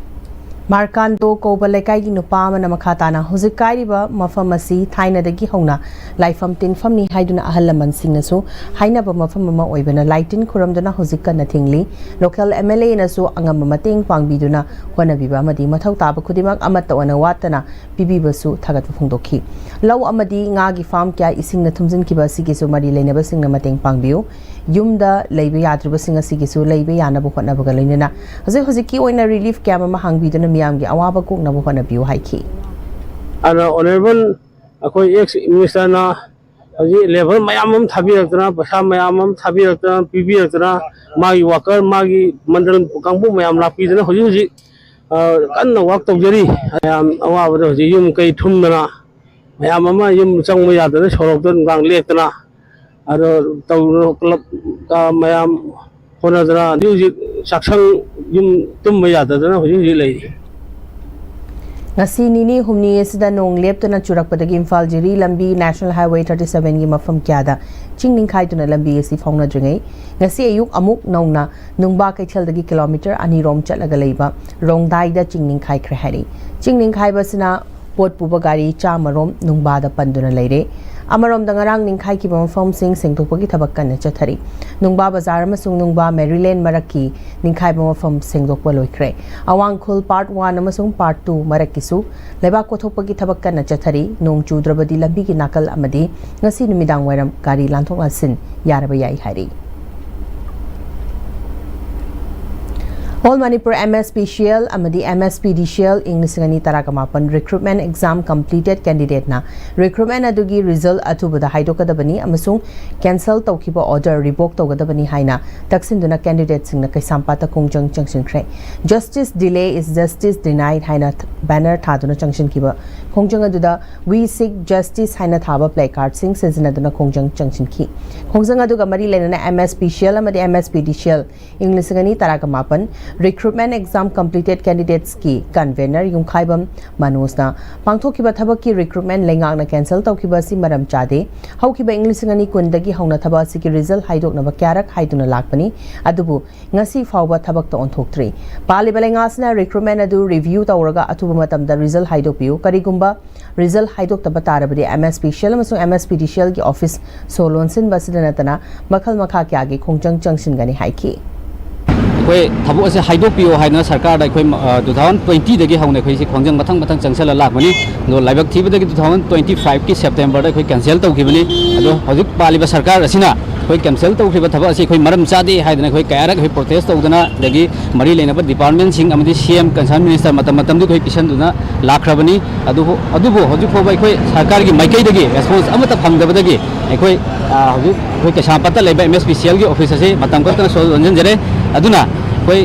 ꯃꯥꯔꯀꯥꯟꯗꯣ ꯀꯧꯕ ꯂꯩꯀꯥꯏꯒꯤ ꯅꯨꯄꯥ ꯑꯃꯅ ꯃꯈꯥ ꯇꯥꯅ ꯍꯧꯖꯤꯛ ꯀꯥꯏꯔꯤꯕ ꯃꯐꯝ ꯑꯁꯤ ꯊꯥꯏꯅꯗꯒꯤ ꯍꯧꯅ ꯂꯥꯏꯐꯝ ꯇꯤꯟꯐꯝꯅꯤ ꯍꯥꯏꯗꯨꯅ ꯑꯍꯜ ꯂꯃꯟꯁꯤꯡꯅꯁꯨ ꯍꯥꯏꯅꯕ ꯃꯐꯝ ꯑꯃ ꯑꯣꯏꯕꯅ ꯂꯥꯏ ꯇꯤꯟ ꯈꯨꯔꯝꯗꯨꯅ ꯍꯧꯖꯤꯛ ꯀꯟꯅ ꯊꯤꯡꯂꯤ꯫ ꯂꯣꯀꯦꯜ ꯑꯦꯝ ꯑꯦꯜ ꯑꯦꯅꯁꯨ ꯑꯉꯝꯕ ꯃꯇꯦꯡ ꯄꯥꯡꯕꯤꯗꯨꯅ ꯍꯣꯠꯅꯕꯤꯕ ꯑꯃꯗꯤ ꯃꯊꯧ ꯇꯥꯕ ꯈꯨꯗꯤꯡꯃꯛ ꯑꯃꯠꯇ ꯑꯣꯏꯅ ꯋꯥꯠꯇꯅ ꯄꯤꯕꯤꯕꯁꯨ ꯊꯥꯒꯠꯄ ꯐꯣꯡꯗꯣꯛꯈꯤ꯫ ꯂꯧ ꯑꯃꯗꯤ ꯉꯥꯒꯤ ꯐꯥꯔꯝ ꯀꯌꯥ ꯏꯁꯤꯡꯅ ꯊꯨꯝꯖꯤꯟꯈꯤꯕ ꯑꯁꯤꯒꯤꯁꯨ ꯃꯔꯤ ꯂꯩꯅꯕꯁꯤꯡꯅ ꯃꯇꯦꯡ ꯄꯥꯡꯕꯤꯌꯨ꯫ ꯌꯨꯝꯗ ꯂꯩꯕ ꯌꯥꯗ꯭ꯔꯤꯕꯁꯤꯡ ꯑꯁꯤꯒꯤꯁꯨ ꯂꯩꯕ ꯌꯥꯅꯕ ꯍꯣꯠꯅꯕꯒ ꯂꯣꯏꯅꯅ ꯍꯧꯖꯤꯛ ꯍꯧꯖꯤꯛꯀꯤ ꯑꯣꯏꯅ ꯔꯤꯂꯤꯐ ꯀꯦꯝꯞ ꯑꯃ ꯍꯥꯡꯕꯤꯗꯨꯅ ꯃꯤꯌꯥꯝꯒꯤ ꯑꯋꯥꯕ ꯀꯣꯛꯅꯕ ꯍꯣꯠꯅꯕꯤꯌꯨ ꯍꯥꯏꯈꯤ꯫ ꯑꯗꯨꯅ ꯑꯣꯅꯔꯦꯕꯜ ꯑꯩꯈꯣꯏ ꯑꯦꯛꯁ ꯃꯤꯅꯤꯁꯇꯔꯅ ꯍꯧꯖꯤꯛ ꯂꯦꯕꯔ ꯃꯌꯥꯝ ꯑꯃ ꯊꯥꯕꯤꯔꯛꯇꯅ, ꯄꯩꯁꯥ ꯃꯌꯥꯝ ꯑꯃ ꯊꯥꯕꯤꯔꯛꯇꯅ, ꯄꯤꯕꯤꯔꯛꯇꯅ, ꯃꯥꯒꯤ ꯋꯥꯀꯔ, ꯃꯥꯒꯤ ꯃꯟꯗꯜ ꯀꯥꯡꯕꯨ ꯃꯌꯥꯝ ꯂꯥꯛꯄꯤꯗꯅ ꯍꯧꯖꯤꯛ ꯍꯧꯖꯤꯛ ꯑ, ꯀꯟꯅ ꯋꯥꯛ ꯇꯧꯖꯔꯤ꯫ ꯃꯌꯥꯝ ꯑꯋꯥꯕꯗ ꯍꯧꯖꯤꯛ ꯌꯨꯝ ꯀꯩ ꯊꯨꯝꯗꯅ ꯃꯌꯥꯝ ꯑꯃ ꯌꯨꯝ ꯆꯪꯕ ꯌꯥꯗꯅ ꯁꯣꯔꯣꯛꯇ ꯅꯨꯡꯗꯥꯡ ꯂꯦꯞꯇꯅ ꯑꯗꯣ ꯇꯧꯗꯅ ꯀ꯭ꯂꯕ ꯃꯌꯥꯝ ꯍꯣꯠꯅꯗꯅ ꯍꯧꯖꯤꯛ ꯍꯧꯖꯤꯛ ꯆꯥꯛꯁꯪ ꯌꯨꯝ ꯇꯨꯝꯕ ꯌꯥꯗꯗꯅ ꯍꯧꯖꯤꯛ ꯍꯧꯖꯤꯛ ꯂꯩꯔꯤ꯫ ꯉꯁꯤ ꯅꯤꯅꯤ ꯍꯨꯝꯅꯤ ꯑꯁꯤꯗ ꯅꯣꯡ ꯂꯦꯞꯇꯅ ꯆꯨꯔꯛꯄꯗꯒꯤ ꯏꯝꯐꯥꯜ ꯖꯤꯔꯤ ꯂꯝꯕꯤ ꯅꯦꯁꯅꯦꯜ ꯍꯥꯏꯋꯦ ꯊꯥꯔꯇꯤ ꯁꯚꯦꯟꯒꯤ ꯃꯐꯝ ꯀꯌꯥꯗ ꯆꯤꯡ ꯅꯤꯡꯈꯥꯏꯗꯨꯅ ꯂꯝꯕꯤ ꯑꯁꯤ ꯐꯥꯎꯅꯗ꯭ꯔꯤꯉꯩ ꯉꯁꯤ ꯑꯌꯨꯛ ꯑꯃꯨꯛ ꯅꯧꯅ ꯅꯨꯡꯕꯥ ꯀꯩꯊꯦꯜꯗꯒꯤ ꯀꯤꯂꯣꯃꯤꯇꯔ ꯑꯅꯤꯔꯣꯝ ꯆꯠꯂꯒ ꯂꯩꯕ ꯔꯣꯡꯗꯥꯏꯗ ꯆꯤꯡ ꯅꯤꯡꯈꯥꯏꯈ꯭ꯔꯦ ꯍꯥꯏꯔꯤ꯫ ꯆꯤꯡ ꯅꯤꯡꯈꯥꯏꯕ ꯑꯁꯤꯅ ꯄꯣꯠ ꯄꯨꯕ ꯒꯥꯔꯤ ꯆꯥꯝꯃꯔꯣꯝ ꯅꯨꯡꯕꯥꯗ ꯄꯟꯗꯨꯅ ꯂꯩꯔꯦ꯫ ꯑꯃꯔꯣꯝꯗ ꯉꯔꯥꯡ ꯅꯤꯡꯈꯥꯏꯈꯤꯕ ꯃꯐꯝꯁꯤꯡ ꯁꯦꯡꯗꯣꯛꯄꯒꯤ ꯊꯕꯛ ꯀꯟꯅ ꯆꯠꯊꯔꯤ꯫ ꯅꯨꯡꯕꯥ ꯕꯖꯥꯔ ꯑꯃꯁꯨꯡ ꯅꯨꯡꯕꯥ ꯃꯦꯔꯤꯂꯦꯟ ꯃꯔꯛꯀꯤ ꯅꯤꯡꯈꯥꯏꯕ ꯃꯐꯝ ꯁꯦꯡꯗꯣꯛꯄ ꯂꯣꯏꯈ꯭ꯔꯦ꯫ ꯑꯋꯥꯡꯈꯨꯜ ꯄꯥꯔꯠ ꯋꯥꯟ ꯑꯃꯁꯨꯡ ꯄꯥꯔꯠ ꯇꯨ ꯃꯔꯛꯀꯤꯁꯨ ꯂꯩꯕꯥꯛ ꯀꯣꯊꯣꯛꯄꯒꯤ ꯊꯕꯛ ꯀꯟꯅ ꯆꯠꯊꯔꯤ꯫ ꯅꯣꯡ ꯆꯨꯗ꯭ꯔꯕꯗꯤ ꯂꯝꯕꯤꯒꯤ ꯅꯥꯀꯜ ꯑꯃꯗꯤ ꯉꯁꯤ ꯅꯨꯃꯤꯗꯥꯡ ꯋꯥꯏꯔꯝ ꯒꯥꯔꯤ ꯂꯥꯟꯊꯣꯛ ꯂꯥꯟꯁꯤꯟ ꯌꯥꯔꯕ ꯌꯥꯏ ꯍꯥꯏꯔꯤ꯫ All Manipur MSPCL ꯑꯃꯗꯤ MSPDCL ꯏꯪ ꯂꯤꯁꯤꯡ ꯑꯅꯤ ꯇꯔꯥꯒ ꯃꯥꯄꯟ recruitment exam completed candidateꯅ recruitment ꯑꯗꯨꯒꯤ result ꯑꯊꯨꯕꯗ ꯍꯥꯏꯗꯣꯛꯀꯗꯕꯅꯤ ꯑꯃꯁꯨꯡ cancel ꯇꯧꯈꯤꯕ order revoke ꯇꯧꯒꯗꯕꯅꯤ ꯍꯥꯏꯅ ꯇꯛꯁꯤꯟꯗꯨꯅ candidateꯁꯤꯡꯅ ꯀꯩꯁꯥꯝꯄꯥꯠꯇ ꯈꯣꯡꯖꯪ ꯆꯪꯁꯤꯟꯈ꯭ꯔꯦ꯫ Justice delay is justice denied ꯍꯥꯏꯅ banner ꯊꯥꯗꯨꯅ ꯆꯪꯁꯤꯟꯈꯤꯕ ꯈꯣꯡꯖꯪ ꯑꯗꯨꯗ We seek justice ꯍꯥꯏꯅ ꯊꯥꯕ placardꯁꯤꯡ ꯁꯤꯖꯤꯟꯅꯗꯨꯅ ꯈꯣꯡꯖꯪ ꯆꯪꯁꯤꯟꯈꯤ꯫ ꯈꯣꯡꯖꯪ ꯑꯗꯨꯒ ꯃꯔꯤ ꯂꯩꯅꯅ MSPCL ꯑꯃꯗꯤ MSPDCL ꯏꯪ ꯂꯤꯁꯤꯡ ꯑꯅꯤ ꯇꯔꯥꯒ ꯃꯥꯄꯟ Recruitment exam completed candidates ꯀꯤ convener ꯌꯨꯝꯈꯥꯏꯕꯝ ꯃꯅꯣꯖꯅ ꯄꯥꯡꯊꯣꯛꯈꯤꯕ ꯊꯕꯛꯀꯤ recruitment ꯂꯩꯉꯥꯛꯅ cancel ꯇꯧꯈꯤꯕ ꯑꯁꯤ ꯃꯔꯝ ꯆꯥꯗꯦ꯫ ꯍꯧꯈꯤꯕ ꯏꯪ ꯂꯤꯁꯤꯡ ꯑꯅꯤ ꯀꯨꯟꯗꯒꯤ ꯍꯧꯅ ꯊꯕꯛ ꯑꯁꯤꯒꯤ result ꯍꯥꯏꯗꯣꯛꯅꯕ ꯀꯌꯥꯔꯛ ꯍꯥꯏꯗꯨꯅ ꯂꯥꯛꯄꯅꯤ, ꯑꯗꯨꯕꯨ ꯉꯁꯤ ꯐꯥꯎꯕ ꯊꯕꯛꯇ ꯑꯣꯟꯊꯣꯛꯇ꯭ꯔꯤ꯫ ꯄꯥꯜꯂꯤꯕ ꯂꯩꯉꯥꯛ ꯑꯁꯤꯅ recruitment ꯑꯗꯨ review ꯇꯧꯔꯒ ꯑꯊꯨꯕ ꯃꯇꯝꯗ result ꯍꯥꯏꯗꯣꯛꯄꯤꯌꯨ꯫ ꯀꯔꯤꯒꯨꯝꯕ result ꯍꯥꯏꯗꯣꯛꯇꯕ ꯇꯥꯔꯕꯗꯤ MSPCL ꯑꯃꯁꯨꯡ MSPDCL ꯒꯤ office ꯁꯣ ꯂꯣꯟꯁꯤꯟꯕ ꯑꯁꯤꯗ ꯅꯠꯇꯅ ꯃꯈꯜ ꯃꯈꯥ ꯀꯌꯥꯒꯤ ꯈꯣꯡꯖꯪ ꯆꯪꯁꯤꯟꯒꯅꯤ ꯍꯥꯏꯈꯤ꯫ ꯑꯩꯈꯣꯏ ꯊꯕꯛ ꯑꯁꯦ ꯍꯥꯏꯗꯣꯛꯄꯤꯌꯣ ꯍꯥꯏꯗꯅ ꯁꯔꯀꯥꯔꯗ ꯑꯩꯈꯣꯏ ꯇꯨ ꯊꯥꯎꯖꯟ ꯇ꯭ꯋꯦꯟꯇꯤꯗꯒꯤ ꯍꯧꯅ ꯑꯩꯈꯣꯏꯁꯦ ꯈꯣꯡꯖꯪ ꯃꯊꯪ ꯃꯊꯪ ꯆꯪꯁꯤꯜꯂ ꯂꯥꯛꯄꯅꯤ꯫ ꯑꯗꯣ ꯂꯥꯏꯕꯛ ꯊꯤꯕꯗꯒꯤ ꯇꯨ ꯊꯥꯎꯖꯟ ꯇ꯭ꯋꯦꯟꯇꯤ ꯐꯥꯏꯚꯀꯤ ꯁꯦꯞꯇꯦꯝꯕꯔꯗ ꯑꯩꯈꯣꯏ cancel ꯇꯧꯈꯤꯕꯅꯤ꯫ ꯑꯗꯣ ꯍꯧꯖꯤꯛ ꯄꯥꯜꯂꯤꯕ ꯁꯔꯀꯥꯔ ꯑꯁꯤꯅ ꯑꯩꯈꯣꯏ cancel ꯇꯧꯈꯤꯕ ꯊꯕꯛ ꯑꯁꯤ ꯑꯩꯈꯣꯏ ꯃꯔꯝ ꯆꯥꯗꯦ ꯍꯥꯏꯗꯅ ꯑꯩꯈꯣꯏ ꯀꯌꯥꯔꯛ ꯑꯩꯈꯣꯏ protest ꯇꯧꯗꯅ, ꯑꯗꯒꯤ ꯃꯔꯤ ꯂꯩꯅꯕ department ꯁꯤꯡ ꯑꯃꯗꯤ CM concern minister ꯃꯇꯝ ꯃꯇꯝꯗꯨ ꯑꯩꯈꯣꯏ ꯄꯤꯁꯟꯗꯨꯅ ꯂꯥꯛꯈ꯭ꯔꯕꯅꯤ꯫ ꯑꯗꯨꯕꯨ ꯑꯗꯨꯕꯨ ꯍꯧꯖꯤꯛ ꯐꯥꯎꯕ ꯑꯩꯈꯣꯏ ꯁꯔꯀꯥꯔꯒꯤ ꯃꯥꯏꯀꯩꯗꯒꯤ response ꯑꯃꯠꯇ ꯐꯪꯗꯕꯗꯒꯤ ꯑꯩꯈꯣꯏ, ꯑ, ꯍꯧꯖꯤꯛ ꯑꯩꯈꯣꯏ ꯀꯩꯁꯥꯝꯄꯥꯠꯇ ꯂꯩꯕ MSPCL ꯒꯤ office ꯑꯁꯤ ꯃꯇꯝ ꯈꯛꯇꯅ ꯁꯣ ꯂꯣꯟꯁꯤꯟꯖꯔꯦ꯫ ꯑꯗꯨꯅ ꯑꯩꯈꯣꯏ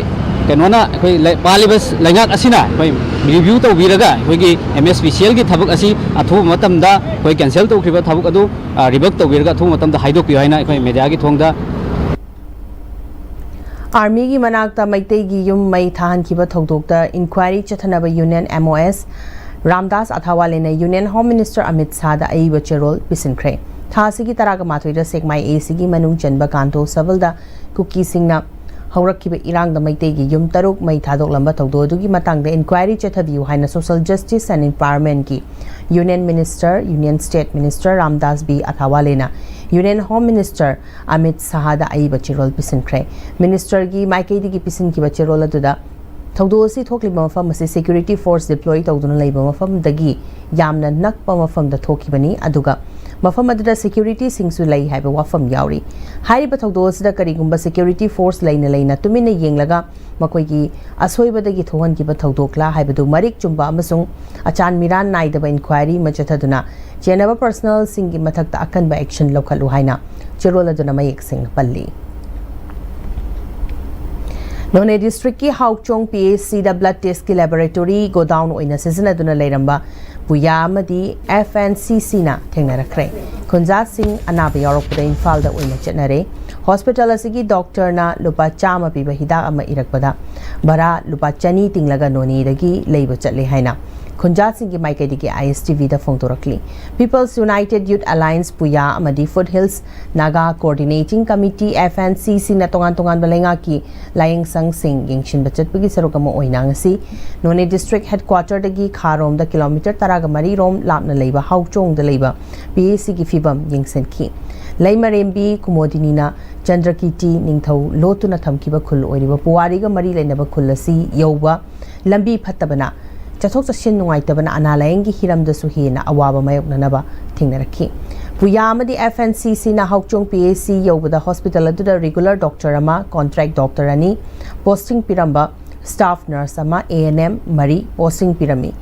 ꯀꯩꯅꯣꯅ ꯑꯩꯈꯣꯏ ꯂꯩ-, ꯄꯥꯜꯂꯤꯕ ꯂꯩꯉꯥꯛ ꯑꯁꯤꯅ ꯑꯩꯈꯣꯏ review ꯇꯧꯕꯤꯔꯒ ꯑꯩꯈꯣꯏꯒꯤ MSPCL ꯒꯤ ꯊꯕꯛ ꯑꯁꯤ ꯑꯊꯨꯕ ꯃꯇꯝꯗ ꯑꯩꯈꯣꯏ cancel ꯇꯧꯈꯤꯕ ꯊꯕꯛ ꯑꯗꯨ, ꯑ, revoke ꯇꯧꯕꯤꯔꯒ ꯑꯊꯨꯕ ꯃꯇꯝꯗ ꯍꯥꯏꯗꯣꯛꯄꯤꯌꯨ ꯍꯥꯏꯅ ꯑꯩꯈꯣꯏ media ꯒꯤ ꯊꯣꯡꯗ Army ꯒꯤ ꯃꯅꯥꯛꯇ ꯃꯩꯇꯩꯒꯤ ꯌꯨꯝ ꯃꯩ ꯊꯥꯍꯟꯈꯤꯕ ꯊꯧꯗꯣꯛꯇ inquiry ꯆꯠꯊꯅꯕ Union MOS Ramdas ꯑꯊꯥꯋꯥꯂꯦꯅ Union Home Minister Amit ꯁꯥꯍꯗ ꯑꯏꯕ ꯆꯦꯔꯣꯜ ꯄꯤꯁꯤꯟꯈ꯭ꯔꯦ꯫ ꯊꯥ ꯑꯁꯤꯒꯤ ꯇꯔꯥꯃꯥꯊꯣꯏꯗ ꯁꯦꯛꯃꯥꯏ A C ꯒꯤ ꯃꯅꯨꯡ ꯆꯟꯕ ꯀꯥꯟꯇꯣ ꯁꯚꯜꯗ ꯀꯨꯀꯤꯁꯤꯡꯅ ꯍꯧꯔꯛꯈꯤꯕ ꯏꯔꯥꯡꯗ ꯃꯩꯇꯩꯒꯤ ꯌꯨꯝ ꯇꯔꯨꯛ ꯃꯩ ꯊꯥꯗꯣꯛꯂꯝꯕ ꯊꯧꯗꯣꯛ ꯑꯗꯨꯒꯤ ꯃꯇꯥꯡꯗ inquiry ꯆꯠꯊꯕꯤꯌꯨ ꯍꯥꯏꯅ Social Justice and Empowerment ꯀꯤ Union Minister, Union State Minister Ramdas B ꯑꯊꯥꯋꯥꯂꯦꯅ Union Home Minister ꯑꯃꯤꯠ ꯁꯥꯍꯗ ꯑꯏꯕ ꯆꯦꯔꯣꯜ ꯄꯤꯁꯤꯟꯈ꯭ꯔꯦ꯫ Minister ꯒꯤ ꯃꯥꯏꯀꯩꯗꯒꯤ ꯄꯤꯁꯤꯟꯈꯤꯕ ꯆꯦꯔꯣꯜ ꯑꯗꯨꯗ ꯊꯧꯗꯣꯛ ꯑꯁꯤ ꯊꯣꯛꯂꯤꯕ ꯃꯐꯝ ꯑꯁꯤ security force deploy ꯇꯧꯗꯨꯅ ꯂꯩꯕ ꯃꯐꯝꯗꯒꯤ ꯌꯥꯝꯅ ꯅꯛꯄ ꯃꯐꯝꯗ ꯊꯣꯛꯈꯤꯕꯅꯤ, ꯑꯗꯨꯒ ꯃꯐꯝ ꯑꯗꯨꯗ security ꯁꯤꯡꯁꯨ ꯂꯩ ꯍꯥꯏꯕ ꯋꯥꯐꯝ ꯌꯥꯎꯔꯤ꯫ ꯍꯥꯏꯔꯤꯕ ꯊꯧꯗꯣꯛ ꯑꯁꯤꯗ ꯀꯔꯤꯒꯨꯝꯕ security force ꯂꯩꯅ ꯂꯩꯅ ꯇꯨꯃꯤꯟꯅ ꯌꯦꯡꯂꯒ ꯃꯈꯣꯏꯒꯤ ꯑꯁꯣꯏꯕꯗꯒꯤ ꯊꯣꯛꯍꯟꯈꯤꯕ ꯊꯧꯗꯣꯛꯂꯥ ꯍꯥꯏꯕꯗꯨ ꯃꯔꯤꯛ ꯆꯨꯝꯕ ꯑꯃꯁꯨꯡ ꯑꯆꯥꯟ ꯃꯤꯔꯥꯟ ꯅꯥꯏꯗꯕ inquiry ꯑꯃ ꯆꯠꯊꯗꯨꯅ ꯆꯦꯟꯅꯕ personnel ꯁꯤꯡꯒꯤ ꯃꯊꯛꯇ ꯑꯀꯟꯕ action ꯂꯧꯈꯠꯂꯨ ꯍꯥꯏꯅ ꯆꯦꯔꯣꯜ ꯑꯗꯨꯅ ꯃꯌꯦꯛ ꯁꯦꯡꯅ ꯄꯜꯂꯤ꯫ ꯅꯣꯅꯦ district ꯀꯤ ꯍꯥꯎꯆꯣꯡ P H C ꯗ blood test ꯀꯤ laboratory godown ꯑꯣꯏꯅ ꯁꯤꯖꯤꯟꯅꯗꯨꯅ ꯂꯩꯔꯝꯕ ꯄꯨꯌꯥ ꯑꯃꯗꯤ F N C C ꯅ ꯊꯦꯡꯅꯔꯛꯈ꯭ꯔꯦ꯫ ꯈꯨꯟꯖꯥꯁꯤꯡ ꯑꯅꯥꯕ ꯌꯥꯎꯔꯛꯄꯗ ꯏꯝꯐꯥꯜꯗ ꯑꯣꯏꯅ ꯆꯠꯅꯔꯦ꯫ ꯍꯣꯁꯄꯤꯇꯥꯜ ꯑꯁꯤꯒꯤ ꯗꯣꯛꯇꯔꯅ ꯂꯨꯄꯥ ꯆꯥꯝꯃ ꯄꯤꯕ ꯍꯤꯗꯥꯛ ꯑꯃ ꯏꯔꯛꯄꯗ ꯚꯔꯥ ꯂꯨꯄꯥ ꯆꯅꯤ ꯇꯤꯡꯂꯒ ꯅꯣꯅꯦꯗꯒꯤ ꯂꯩꯕ ꯆꯠꯂꯦ ꯍꯥꯏꯅ ꯈꯨꯟꯖꯥꯁꯤꯡꯒꯤ ꯃꯥꯏꯀꯩꯗꯒꯤ ꯑꯥꯏ ꯑꯦꯁ ꯇꯤ ꯚꯤꯗ ꯐꯣꯡꯗꯣꯔꯛꯂꯤ꯫ People's United Youth Alliance ꯄꯨꯌꯥ ꯑꯃꯗꯤ Foothills Naga Coordinating Committee, F N C C ꯅ ꯇꯣꯉꯥꯟ ꯇꯣꯉꯥꯟꯕ ꯂꯩꯉꯥꯛꯀꯤ ꯂꯥꯏꯌꯦꯡ ꯁꯪꯁꯤꯡ ꯌꯦꯡꯁꯤꯟꯕ ꯆꯠꯄꯒꯤ ꯁꯔꯨꯛ ꯑꯃ ꯑꯣꯏꯅ ꯉꯁꯤ ꯅꯣꯅꯦ ꯗꯤꯁꯇ꯭ꯔꯤꯛ ꯍꯦꯗꯀ꯭ꯋꯥꯇꯔꯗꯒꯤ ꯈꯥꯔꯣꯝꯗ ꯀꯤꯂꯣꯃꯤꯇꯔ ꯇꯔꯥꯒ ꯃꯔꯤ ꯔꯣꯝ ꯂꯥꯞꯅ ꯂꯩꯕ ꯍꯥꯎꯆꯣꯡꯗ ꯂꯩꯕ ꯄꯤ ꯑꯩꯆ ꯁꯤꯒꯤ ꯐꯤꯕꯝ ꯌꯦꯡꯁꯤꯟꯈꯤ꯫ ꯂꯩꯃꯔꯦꯝꯕꯤ ꯀꯨꯃꯣꯗꯤꯅꯤꯅ ꯆꯟꯗ꯭ꯔꯀꯤꯔꯇꯤ ꯅꯤꯡꯊꯧ ꯂꯣꯠꯇꯨꯅ ꯊꯝꯈꯤꯕ ꯈꯨꯜ ꯑꯣꯏꯔꯤꯕ ꯄꯨꯋꯥꯔꯤꯒ ꯃꯔꯤ ꯂꯩꯅꯕ ꯈꯨꯜ ꯑꯁꯤ ꯌꯧꯕ ꯂꯝꯕꯤ ꯐꯠꯇꯕꯅ ꯆꯠꯊꯣꯛ ꯆꯠꯁꯤꯟ ꯅꯨꯡꯉꯥꯏꯇꯕꯅ ꯑꯅꯥ ꯂꯥꯌꯦꯡꯒꯤ ꯍꯤꯔꯝꯗꯁꯨ ꯍꯦꯟꯅ ꯑꯋꯥꯕ ꯃꯥꯌꯣꯛꯅꯅꯕ ꯊꯦꯡꯅꯔꯛꯈꯤ꯫ ꯄꯨꯌꯥ ꯑꯃꯗꯤ F N C C ꯅ ꯍꯥꯎꯆꯣꯡ P H C ꯌꯧꯕꯗ ꯍꯣꯁꯄꯤꯇꯥꯜ ꯑꯗꯨꯗ ꯔꯤꯒꯨꯂꯔ ꯗꯣꯛꯇꯔ ꯑꯃ, ꯀꯣꯟꯇ꯭ꯔꯦꯛ ꯗꯣꯛꯇꯔ ꯑꯅꯤ, ꯄꯣꯁꯇꯤꯡ ꯄꯤꯔꯝꯕ ꯁ꯭ꯇꯥꯐ ꯅꯔꯁ ꯑꯃ, A N M ꯃꯔꯤ ꯄꯣꯁꯇꯤꯡ ꯄꯤꯔꯝꯃꯤ꯫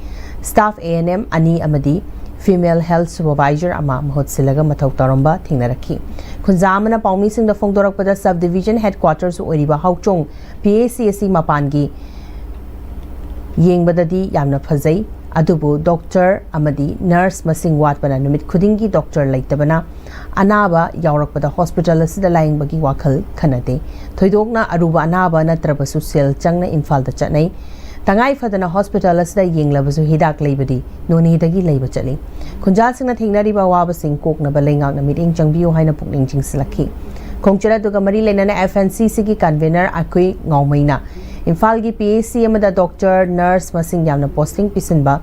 ꯁ꯭ꯇꯥꯐ A N M ꯑꯅꯤ ꯑꯃꯗꯤ ꯐꯤꯃꯦꯜ ꯍꯦꯜꯊ ꯁꯨꯄꯔꯚꯥꯏꯖꯔ ꯑꯃ ꯃꯍꯨꯠ ꯁꯤꯜꯂꯒ ꯃꯊꯧ ꯇꯧꯔꯝꯕ ꯊꯦꯡꯅꯔꯛꯈꯤ꯫ ꯈꯨꯟꯖꯥ ꯑꯃꯅ ꯄꯥꯎꯃꯤꯁꯤꯡꯗ ꯐꯣꯡꯗꯣꯔꯛꯄꯗ, ꯁꯕ ꯗꯤꯚꯤꯖꯟ ꯍꯦꯗꯀ꯭ꯋꯥꯇꯔꯁꯨ ꯑꯣꯏꯔꯤꯕ ꯍꯥꯎꯆꯣꯡ P H C ꯑꯁꯤ ꯃꯄꯥꯟꯒꯤ ꯌꯦꯡꯕꯗꯗꯤ ꯌꯥꯝꯅ ꯐꯖꯩ, ꯑꯗꯨꯕꯨ ꯗꯣꯛꯇꯔ ꯑꯃꯗꯤ ꯅꯔꯁ ꯃꯁꯤꯡ ꯋꯥꯠꯄꯅ ꯅꯨꯃꯤꯠ ꯈꯨꯗꯤꯡꯒꯤ ꯗꯣꯛꯇꯔ ꯂꯩꯇꯕꯅ ꯑꯅꯥꯕ ꯌꯥꯎꯔꯛꯄꯗ ꯍꯣꯁꯄꯤꯇꯥꯜ ꯑꯁꯤꯗ ꯂꯥꯌꯦꯡꯕꯒꯤ ꯋꯥꯈꯜ ꯈꯟꯅꯗꯦ꯫ ꯊꯣꯏꯗꯣꯛꯅ ꯑꯔꯨꯕ ꯑꯅꯥꯕ ꯅꯠꯇ꯭ꯔꯕꯁꯨ ꯁꯦꯜ ꯆꯪꯅ ꯏꯝꯐꯥꯜꯗ ꯆꯠꯅꯩ꯫ ꯇꯉꯥꯏ ꯐꯗꯅ ꯍꯣꯁꯄꯤꯇꯥꯜ ꯑꯁꯤꯗ ꯌꯦꯡꯂꯕꯁꯨ ꯍꯤꯗꯥꯛ ꯂꯩꯕꯗꯤ ꯅꯣꯅꯦꯗꯒꯤ ꯂꯩꯕ ꯆꯠꯂꯤ꯫ ꯈꯨꯟꯖꯥꯁꯤꯡꯅ ꯊꯦꯡꯅꯔꯤꯕ ꯑꯋꯥꯕꯁꯤꯡ ꯀꯣꯛꯅꯕ ꯂꯩꯉꯥꯛꯅ ꯃꯤꯠꯌꯦꯡ ꯆꯪꯕꯤꯌꯨ ꯍꯥꯏꯅ ꯄꯨꯛꯅꯤꯡ ꯆꯤꯡꯁꯤꯜꯂꯛꯈꯤ꯫ ꯈꯣꯡꯆꯠ ꯑꯗꯨꯒ ꯃꯔꯤ ꯂꯩꯅꯅ F N C C ꯒꯤ ꯀꯟꯚꯦꯅꯔ ꯑꯩꯈꯣꯏ ꯉꯥꯎꯃꯩꯅ ꯏꯝꯐꯥꯜꯒꯤ P H C ꯑꯃꯗ ꯗꯣꯛꯇꯔ, ꯅꯔꯁ ꯃꯁꯤꯡ ꯌꯥꯝꯅ ꯄꯣꯁꯇꯤꯡ ꯄꯤꯁꯤꯟꯕ,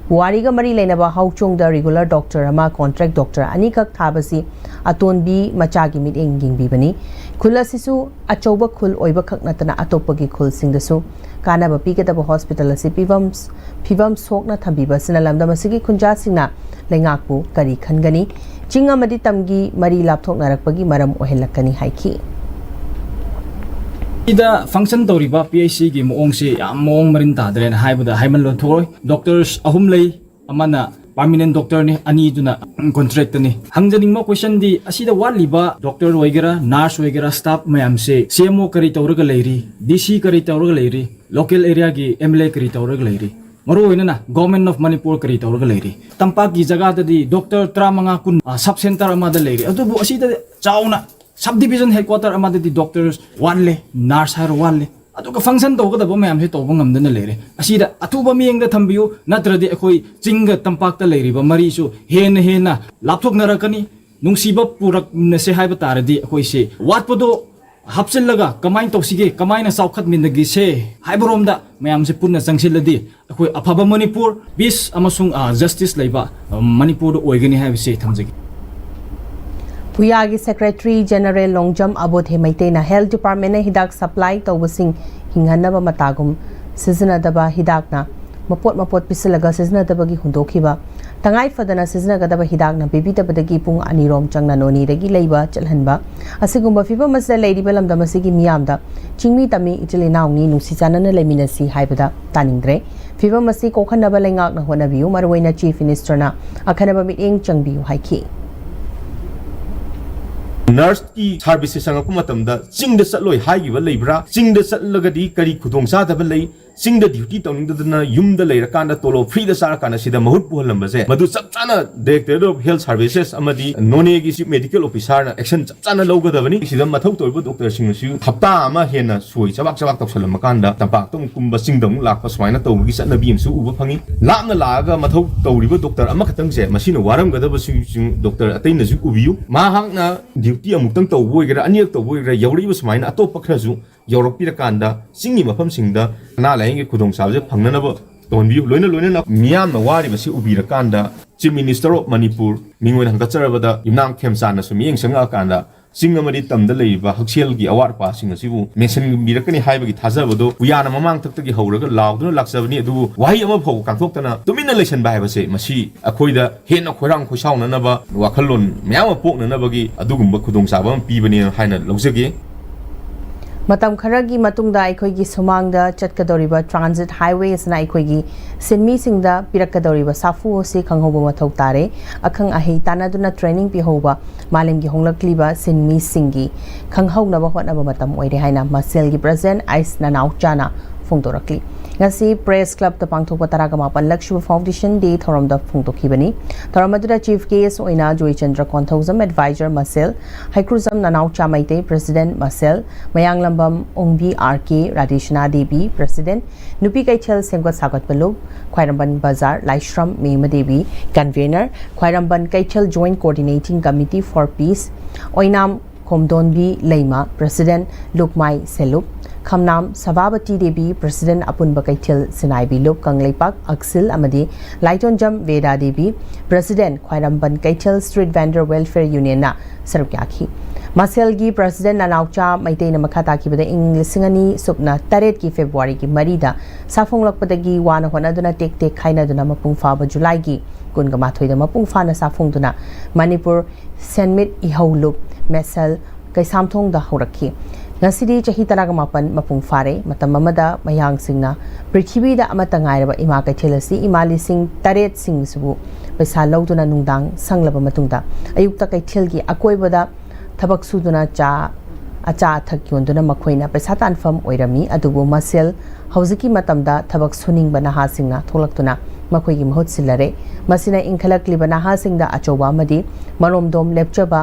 ꯄꯨꯋꯥꯔꯤꯒ ꯃꯔꯤ ꯂꯩꯅꯕ ꯍꯥꯎꯆꯣꯡꯗ ꯔꯤꯒꯨꯂꯔ ꯗꯣꯛꯇꯔ ꯑꯃ, ꯀꯣꯟꯇ꯭ꯔꯦꯛ ꯗꯣꯛꯇꯔ ꯑꯅꯤꯈꯛ ꯊꯥꯕꯁꯤ ꯑꯇꯣꯟꯕꯤ ꯃꯆꯥꯒꯤ ꯃꯤꯠꯌꯦꯡ ꯌꯦꯡꯕꯤꯕꯅꯤ꯫ ꯈꯨꯜ ꯑꯁꯤꯁꯨ ꯑꯆꯧꯕ ꯈꯨꯜ ꯑꯣꯏꯕꯈꯛ ꯅꯠꯇꯅ ꯑꯇꯣꯞꯄꯒꯤ ꯈꯨꯜꯁꯤꯡꯗꯁꯨ ꯀꯥꯟꯅꯕ ꯄꯤꯒꯗꯕ ꯍꯣꯁꯄꯤꯇꯥꯜ ꯑꯁꯤ ꯐꯤꯕꯝ, ꯐꯤꯕꯝ ꯁꯣꯛꯅ ꯊꯝꯕꯤꯕ ꯑꯁꯤꯅ ꯂꯝꯗꯝ ꯑꯁꯤꯒꯤ ꯈꯨꯟꯖꯥꯁꯤꯡꯅ ꯂꯩꯉꯥꯛꯄꯨ ꯀꯔꯤ ꯈꯟꯒꯅꯤ? ꯆꯤꯡ ꯑꯃꯗꯤ ꯇꯝꯒꯤ ꯃꯔꯤ ꯂꯥꯞꯊꯣꯛꯅꯔꯛꯄꯒꯤ ꯃꯔꯝ ꯑꯣꯏꯍꯜꯂꯛꯀꯅꯤ ꯍꯥꯏꯈꯤ꯫ ꯁꯤꯗ ꯐꯪꯁꯟ ꯇꯧꯔꯤꯕ P H C ꯒꯤ ꯃꯑꯣꯡꯁꯤ ꯌꯥꯝ ꯃꯑꯣꯡ ꯃꯔꯤꯟ ꯇꯥꯗ꯭ꯔꯦꯅ ꯍꯥꯏꯕꯗ ꯍꯥꯏꯃꯟꯂꯣꯟ ꯊꯣꯛꯑꯣꯏ꯫ ꯗꯣꯛꯇꯔꯁ ꯑꯍꯨꯝ ꯂꯩ, ꯑꯃꯅ ꯄꯥꯔꯃꯤꯅꯦꯟ ꯗꯣꯛꯇꯔꯅꯤ, ꯑꯅꯤꯗꯨꯅ ꯀꯣꯟꯇ꯭ꯔꯦꯛꯇꯅꯤ꯫ ꯍꯪꯖꯅꯤꯡꯕ ꯀꯣꯏꯁꯟꯗꯤ, ꯑꯁꯤꯗ ꯋꯥꯠꯂꯤꯕ ꯗꯣꯛꯇꯔ ꯑꯣꯏꯒꯦꯔꯥ, ꯅꯔꯁ ꯑꯣꯏꯒꯦꯔꯥ, ꯁ꯭ꯇꯥꯐ ꯃꯌꯥꯝꯁꯦ C M O ꯀꯔꯤ ꯇꯧꯔꯒ ꯂꯩꯔꯤ, D C ꯀꯔꯤ ꯇꯧꯔꯒ ꯂꯩꯔꯤ, ꯂꯣꯀꯦꯜ ꯑꯦꯔꯤꯌꯥꯒꯤ M L A ꯀꯔꯤ ꯇꯧꯔꯒ ꯂꯩꯔꯤ? ꯃꯔꯨꯑꯣꯏꯅ Government of Manipur ꯀꯔꯤ ꯇꯧꯔꯒ ꯂꯩꯔꯤ? ꯇꯝꯄꯥꯛꯀꯤ ꯖꯒꯥꯗꯗꯤ ꯗꯣꯛꯇꯔ ꯇꯔꯥꯃꯉꯥ ꯀꯨꯟ, ꯑ, sub centre ꯑꯃꯗ ꯂꯩꯔꯤ꯫ ꯑꯗꯨꯕꯨ ꯑꯁꯤꯗ ꯆꯥꯎꯅ sub division headquarter ꯑꯃꯗꯗꯤ ꯗꯣꯛꯇꯔ ꯋꯥꯠꯂꯦ, ꯅꯔꯁ ꯍꯥꯏꯔꯣ ꯋꯥꯠꯂꯦ꯫ ꯑꯗꯨꯒ function ꯇꯧꯒꯗꯕ ꯃꯌꯥꯝꯁꯦ ꯇꯧꯕ ꯉꯝꯗꯅ ꯂꯩꯔꯦ꯫ ꯑꯁꯤꯗ ꯑꯊꯨꯕ ꯃꯤꯠꯌꯦꯡꯗ ꯊꯝꯕꯤꯌꯨ, ꯅꯠꯇ꯭ꯔꯗꯤ ꯑꯩꯈꯣꯏ ꯆꯤꯡꯒ ꯇꯝꯄꯥꯛꯇ ꯂꯩꯔꯤꯕ ꯃꯔꯤꯁꯨ ꯍꯦꯟꯅ ꯍꯦꯟꯅ ꯂꯥꯞꯊꯣꯛꯅꯔꯛꯀꯅꯤ꯫ ꯅꯨꯡꯁꯤꯕ ꯄꯨꯔꯛꯅꯁꯦ ꯍꯥꯏꯕ ꯇꯥꯔꯗꯤ ꯑꯩꯈꯣꯏꯁꯦ ꯋꯥꯠꯄꯗꯣ ꯍꯥꯞꯆꯤꯜꯂꯒ ꯀꯃꯥꯏꯅ ꯇꯧꯁꯤꯒꯦ, ꯀꯃꯥꯏꯅ ꯆꯥꯎꯈꯠꯃꯤꯟꯅꯒꯤꯁꯦ ꯍꯥꯏꯕꯔꯣꯝꯗ ꯃꯌꯥꯝꯁꯦ ꯄꯨꯟꯅ ꯆꯪꯁꯤꯜꯂꯗꯤ ꯑꯩꯈꯣꯏ ꯑꯐꯕ ꯃꯅꯤꯄꯨꯔ, peace ꯑꯃꯁꯨꯡ, ꯑ, justice ꯂꯩꯕ, ꯑ, ꯃꯅꯤꯄꯨꯔꯗ ꯑꯣꯏꯒꯅꯤ ꯍꯥꯏꯕꯁꯤ ꯊꯝꯖꯒꯦ꯫ ꯄꯨꯌꯥꯒꯤ Secretary General ꯂꯣꯡꯖꯝ ꯑꯕꯣꯙꯦ ꯃꯩꯇꯩꯅ Health Departmentꯅ ꯍꯤꯗꯥꯛ supply ꯇꯧꯕꯁꯤꯡ ꯍꯤꯡꯍꯟꯅꯕ ꯃꯇꯥꯒꯨꯝ ꯁꯤꯖꯤꯟꯅꯗꯕ ꯍꯤꯗꯥꯛꯅ ꯃꯄꯣꯠ ꯃꯄꯣꯠ ꯄꯤꯁꯤꯜꯂꯒ ꯁꯤꯖꯤꯟꯅꯗꯕꯒꯤ ꯍꯨꯟꯗꯣꯛꯈꯤꯕ, ꯇꯉꯥꯏ ꯐꯗꯅ ꯁꯤꯖꯤꯟꯅꯒꯗꯕ ꯍꯤꯗꯥꯛꯅ ꯄꯤꯕꯤꯗꯕꯗꯒꯤ ꯄꯨꯡ ꯑꯅꯤꯔꯣꯝ ꯆꯪꯅ ꯅꯣꯅꯦꯗꯒꯤ ꯂꯩꯕ ꯆꯠꯍꯟꯕ, ꯑꯁꯤꯒꯨꯝꯕ ꯐꯤꯕꯝ ꯑꯁꯤꯗ ꯂꯩꯔꯤꯕ ꯂꯝꯗꯝ ꯑꯁꯤꯒꯤ ꯃꯤꯌꯥꯝꯗ ꯆꯤꯡꯃꯤ ꯇꯝꯃꯤ ꯏꯆꯤꯜ ꯏꯅꯥꯎꯅꯤ, ꯅꯨꯡꯁꯤ ꯆꯥꯟꯅꯅ ꯂꯩꯃꯤꯟꯅꯁꯤ ꯍꯥꯏꯕꯗ ꯇꯥꯅꯤꯡꯗ꯭ꯔꯦ꯫ ꯐꯤꯕꯝ ꯑꯁꯤ ꯀꯣꯛꯍꯟꯅꯕ ꯂꯩꯉꯥꯛꯅ ꯍꯣꯠꯅꯕꯤꯌꯨ, ꯃꯔꯨꯑꯣꯏꯅ Chief Ministerꯅ ꯑꯈꯟꯅꯕ ꯃꯤꯠꯌꯦꯡ ꯆꯪꯕꯤꯌꯨ ꯍꯥꯏꯈꯤ꯫ Nurseꯀꯤ services ꯆꯪꯉꯛꯄ ꯃꯇꯝꯗ ꯆꯤꯡꯗ ꯆꯠꯂꯣꯏ ꯍꯥꯏꯈꯤꯕ ꯂꯩꯕ꯭ꯔꯥ? ꯆꯤꯡꯗ ꯆꯠꯂꯒꯗꯤ ꯀꯔꯤ ꯈꯨꯗꯣꯡꯆꯥꯗꯕ ꯂꯩ? ꯆꯤꯡꯗ duty ꯇꯧꯅꯤꯡꯗꯗꯅ ꯌꯨꯝꯗ ꯂꯩꯔꯀꯥꯟꯗ ꯇꯣꯂꯣꯞ freeꯗ ꯆꯥꯔꯀꯥꯟꯗ ꯁꯤꯗ ꯃꯍꯨꯠ ꯄꯨꯍꯜꯂꯝꯕꯁꯦ, ꯃꯗꯨ ꯆꯞ ꯆꯥꯅ Directorate of Health Services ꯑꯃꯗꯤ ꯅꯣꯅꯦꯒꯤ Chief Medical Officerꯅ action ꯆꯞ ꯆꯥꯅ ꯂꯧꯒꯗꯕꯅꯤ꯫ ꯁꯤꯗ ꯃꯊꯧ ꯇꯧꯔꯤꯕ doctorꯁꯤꯡ ꯑꯁꯤ ꯍꯞꯇꯥ ꯑꯃ ꯍꯦꯟꯅ ꯁꯣꯏ ꯆꯕꯥꯛ ꯆꯕꯥꯛ ꯇꯧꯁꯜꯂꯝꯃꯀꯥꯟꯗ ꯇꯝꯄꯥꯛꯇ ꯑꯃꯨꯛ ꯀꯨꯝꯕ, ꯆꯤꯡꯗ ꯑꯃꯨꯛ ꯂꯥꯛꯄ, ꯁꯨꯃꯥꯏꯅ ꯇꯧꯕꯒꯤ ꯆꯠꯅꯕꯤ ꯑꯃꯁꯨ ꯎꯕ ꯐꯪꯉꯤ꯫ ꯂꯥꯞꯅ ꯂꯥꯛꯑꯒ ꯃꯊꯧ ꯇꯧꯔꯤꯕ doctor ꯑꯃꯈꯛꯇꯪꯁꯦ, ꯃꯁꯤꯅ ꯋꯥꯔꯝꯒꯗꯕꯁꯨ doctor ꯑꯇꯩꯅꯁꯨ ꯎꯕꯤꯌꯨ꯫ ꯃꯍꯥꯛꯅ duty ꯑꯃꯨꯛꯇꯪ ꯇꯧꯕ ꯑꯣꯏꯒꯦꯔꯥ, ꯑꯅꯤꯔꯛ ꯇꯧꯕ ꯑꯣꯏꯒꯦꯔꯥ, ꯌꯧꯔꯛꯏꯕ ꯁꯨꯃꯥꯏꯅ ꯑꯇꯣꯞꯄ ꯈꯔꯁꯨ ꯌꯧꯔꯛꯄꯤꯔꯀꯥꯟꯗ ꯆꯤꯡꯒꯤ ꯃꯐꯝꯁꯤꯡꯗ ꯑꯅꯥ ꯂꯥꯏꯌꯦꯡꯒꯤ ꯈꯨꯗꯣꯡꯆꯥꯕꯁꯦ ꯐꯪꯅꯅꯕ ꯇꯧꯍꯟꯕꯤꯌꯨ꯫ ꯂꯣꯏꯅ ꯂꯣꯏꯅꯅ ꯃꯤꯌꯥꯝꯅ ꯋꯥꯔꯤꯕꯁꯤ ꯎꯕꯤꯔꯀꯥꯟꯗ Chief Minister of Manipur ꯃꯤꯡ ꯑꯣꯏꯅ ꯍꯪꯒꯠꯆꯔꯕꯗ ꯌꯨꯝꯅꯥꯝ ꯈꯦꯝꯆꯥꯟꯅꯁꯨ ꯃꯤꯠꯌꯦꯡ ꯆꯪꯉꯛꯑꯀꯥꯟꯗ ꯆꯤꯡ ꯑꯃꯗꯤ ꯇꯝꯗ ꯂꯩꯔꯤꯕ ꯍꯛꯁꯦꯜꯒꯤ ꯑꯋꯥꯠ ꯑꯄꯥꯁꯤꯡ ꯑꯁꯤꯕꯨ ꯃꯦꯟꯁꯤꯟꯕꯤꯔꯛꯀꯅꯤ ꯍꯥꯏꯕꯒꯤ ꯊꯥꯖꯕꯗꯣ ꯎꯌꯥꯅ ꯃꯃꯥꯡ ꯊꯛꯇꯒꯤ ꯍꯧꯔꯒ ꯂꯥꯎꯗꯨꯅ ꯂꯥꯛꯆꯕꯅꯤ꯫ ꯑꯗꯨꯕꯨ ꯋꯥꯍꯩ ꯑꯃ ꯐꯥꯎꯕ ꯀꯥꯡꯊꯣꯛꯇꯅ ꯇꯨꯃꯤꯟꯅ ꯂꯩꯁꯟꯕ ꯍꯥꯏꯕꯁꯦ, ꯃꯁꯤ ꯑꯩꯈꯣꯏꯗ ꯍꯦꯟꯅ ꯈꯣꯏꯔꯥꯡ ꯈꯣꯏꯁꯥꯎꯅꯅꯕ ꯋꯥꯈꯜꯂꯣꯟ ꯃꯌꯥꯝ ꯑꯃ ꯄꯣꯛꯅꯅꯕꯒꯤ ꯑꯗꯨꯒꯨꯝꯕ ꯈꯨꯗꯣꯡꯆꯥꯕ ꯑꯃ ꯄꯤꯕꯅꯦꯅ ꯍꯥꯏꯅ ꯂꯧꯖꯒꯦ꯫ ꯃꯇꯝ ꯈꯔꯒꯤ ꯃꯇꯨꯡꯗ ꯑꯩꯈꯣꯏꯒꯤ ꯁꯨꯃꯥꯡꯗ ꯆꯠꯀꯗꯧꯔꯤꯕ transit highway ꯑꯁꯤꯅ ꯑꯩꯈꯣꯏꯒꯤ ꯁꯤꯟꯃꯤꯁꯤꯡꯗ ꯄꯤꯔꯛꯀꯗꯧꯔꯤꯕ ꯁꯥꯐꯨ ꯑꯁꯤ ꯈꯪꯍꯧꯕ ꯃꯊꯧ ꯇꯥꯔꯦ꯫ ꯑꯈꯪ ꯑꯍꯩ ꯇꯥꯟꯅꯗꯨꯅ training ꯄꯤꯍꯧꯕ ꯃꯥꯂꯦꯝꯒꯤ ꯍꯣꯡꯂꯛꯂꯤꯕ ꯁꯤꯟꯃꯤꯁꯤꯡꯒꯤ ꯈꯪꯍꯧꯅꯕ ꯍꯣꯠꯅꯕ ꯃꯇꯝ ꯑꯣꯏꯔꯦ ꯍꯥꯏꯅ ꯃꯁꯦꯜꯒꯤ President ꯑꯥꯏꯁ ꯅꯅꯥꯎꯆꯥꯅ ꯐꯣꯡꯗꯣꯔꯛꯂꯤ꯫ ꯉꯁꯤ ꯄ꯭ꯔꯦꯁ ꯀ꯭ꯂꯕꯇ ꯄꯥꯡꯊꯣꯛꯄ ꯇꯔꯥꯒ ꯃꯥꯄꯟꯂꯛ ꯁꯨꯕ ꯐꯥꯎꯟꯗꯦꯁꯟ ꯗꯦ ꯊꯧꯔꯝꯗ ꯐꯣꯡꯗꯣꯛꯈꯤꯕꯅꯤ꯫ ꯊꯧꯔꯝ ꯑꯗꯨꯗ ꯆꯤꯐ ꯒꯦꯁ ꯑꯣꯏꯅ ꯖꯣꯏꯆꯟꯗ꯭ꯔ ꯀꯣꯟꯊꯧꯖꯝ, ꯑꯦꯗꯚꯥꯏꯖꯔ ꯃꯁꯦꯜ, ꯍꯩꯀ꯭ꯔꯨꯖꯝ ꯅꯅꯥꯎꯆꯥ ꯃꯩꯇꯩ, ꯄ꯭ꯔꯦꯁꯤꯗꯦꯟꯠ ꯃꯁꯦꯜ, ꯃꯌꯥꯡꯂꯝꯕꯝ ꯑꯣꯡꯕꯤ ꯑꯥꯔ ꯀꯦ, ꯔꯥꯙꯦꯁꯅꯥ ꯗꯦꯕꯤ, ꯄ꯭ꯔꯦꯁꯤꯗꯦꯟꯠ, ꯅꯨꯄꯤ ꯀꯩꯊꯦꯜ ꯁꯦꯝꯒꯠ ꯁꯥꯒꯠꯄ ꯂꯨꯞ, ꯈ꯭ꯋꯥꯏꯔꯝꯕꯟ ꯕꯖꯥꯔ, ꯂꯥꯏꯁ꯭ꯔꯝ ꯃꯦꯃ Devi, convenor, Khwairamband Keithel joint coordinating committee for peace, Oinam Khomdonbi Leima, president Lukmai Selup, Khamnam Sabhapati Devi, president ꯑꯄꯨꯟꯕ ꯀꯩꯊꯦꯜ ꯁꯤꯅꯥꯏꯕꯤ ꯂꯨꯞ ꯀꯪꯂꯩꯄꯥꯛ ꯑꯛꯁꯤꯜ ꯑꯃꯗꯤ ꯂꯥꯏꯇꯣꯟꯖꯝ ꯕꯦꯗꯥ ꯗꯦꯕꯤ, ꯄ꯭ꯔꯦꯁꯤꯗꯦꯟꯠ ꯈ꯭ꯋꯥꯏꯔꯝꯕꯟ ꯀꯩꯊꯦꯜ ꯁ꯭ꯇ꯭ꯔꯤꯠ ꯚꯦꯟꯗꯔ ꯋꯦꯜꯐꯤꯌꯔ ꯌꯨꯅꯤꯌꯟꯅ ꯁꯔꯨꯛ ꯌꯥꯈꯤ꯫ ꯃꯁꯦꯜꯒꯤ ꯄ꯭ꯔꯦꯁꯤꯗꯦꯟꯠ ꯅꯅꯥꯎꯆꯥ ꯃꯩꯇꯩꯅ ꯃꯈꯥ ꯇꯥꯈꯤꯕꯗ ꯏꯪ ꯂꯤꯁꯤꯡ ꯑꯅꯤ ꯁꯨꯞꯅ ꯇꯔꯦꯠꯀꯤ ꯐꯦꯕ꯭ꯔꯨꯋꯥꯔꯤꯒꯤ ꯃꯔꯤꯗ ꯁꯥꯐꯣꯡꯂꯛꯄꯗꯒꯤ ꯋꯥꯅ ꯍꯣꯠꯅꯗꯨꯅ ꯇꯦꯛ ꯇꯦꯛ ꯈꯥꯏꯅꯗꯨꯅ ꯃꯄꯨꯡ ꯐꯥꯕ ꯖꯨꯂꯥꯏꯒꯤ ꯀꯨꯟꯒ ꯃꯥꯊꯣꯏꯗ ꯃꯄꯨꯡ ꯐꯥꯅ ꯁꯥꯐꯣꯡꯗꯨꯅ ꯃꯅꯤꯄꯨꯔ ꯁꯦꯟꯃꯤꯠ ꯏꯍꯧ ꯂꯨꯞ ꯃꯦꯁꯦꯜ ꯀꯩꯁꯥꯝꯊꯣꯡꯗ ꯍꯧꯔꯛꯈꯤ꯫ ꯉꯁꯤꯗꯤ ꯆꯍꯤ ꯇꯔꯥꯒ ꯃꯥꯄꯟ ꯃꯄꯨꯡ ꯐꯥꯔꯦ꯫ ꯃꯇꯝ ꯑꯃꯗ ꯃꯌꯥꯡꯁꯤꯡꯅ ꯄ꯭ꯔꯤꯊꯤꯕꯤꯗ ꯑꯃꯠꯇ ꯉꯥꯏꯔꯕ ꯏꯃꯥ ꯀꯩꯊꯦꯜ ꯑꯁꯤ ꯏꯃꯥ ꯂꯤꯁꯤꯡ ꯇꯔꯦꯠꯁꯤꯡꯁꯤꯕꯨ ꯄꯩꯁꯥ ꯂꯧꯗꯨꯅ ꯅꯨꯡꯗꯥꯡ ꯁꯪꯂꯕ ꯃꯇꯨꯡꯗ ꯑꯌꯨꯛꯇ ꯀꯩꯊꯦꯜꯒꯤ ꯑꯀꯣꯏꯕꯗ ꯊꯕꯛ ꯁꯨꯗꯨꯅ ꯆꯥ, ꯑꯆꯥ ꯑꯊꯛ ꯌꯣꯟꯗꯨꯅ ꯃꯈꯣꯏꯅ ꯄꯩꯁꯥ ꯇꯥꯟꯐꯝ ꯑꯣꯏꯔꯝꯃꯤ꯫ ꯑꯗꯨꯕꯨ ꯃꯁꯦꯜ ꯍꯧꯖꯤꯛꯀꯤ ꯃꯇꯝꯗ ꯊꯕꯛ ꯁꯨꯅꯤꯡꯕ ꯅꯍꯥꯁꯤꯡꯅ ꯊꯣꯛꯂꯛꯇꯨꯅ ꯃꯈꯣꯏꯒꯤ ꯃꯍꯨꯠ ꯁꯤꯜꯂꯔꯦ꯫ ꯃꯁꯤꯅ ꯏꯟꯈꯠꯂꯛꯂꯤꯕ ꯅꯍꯥꯁꯤꯡꯗ ꯑꯆꯧꯕ ꯑꯃꯗꯤ ꯃꯔꯣꯝꯗꯣꯝ ꯂꯦꯞꯆꯕ,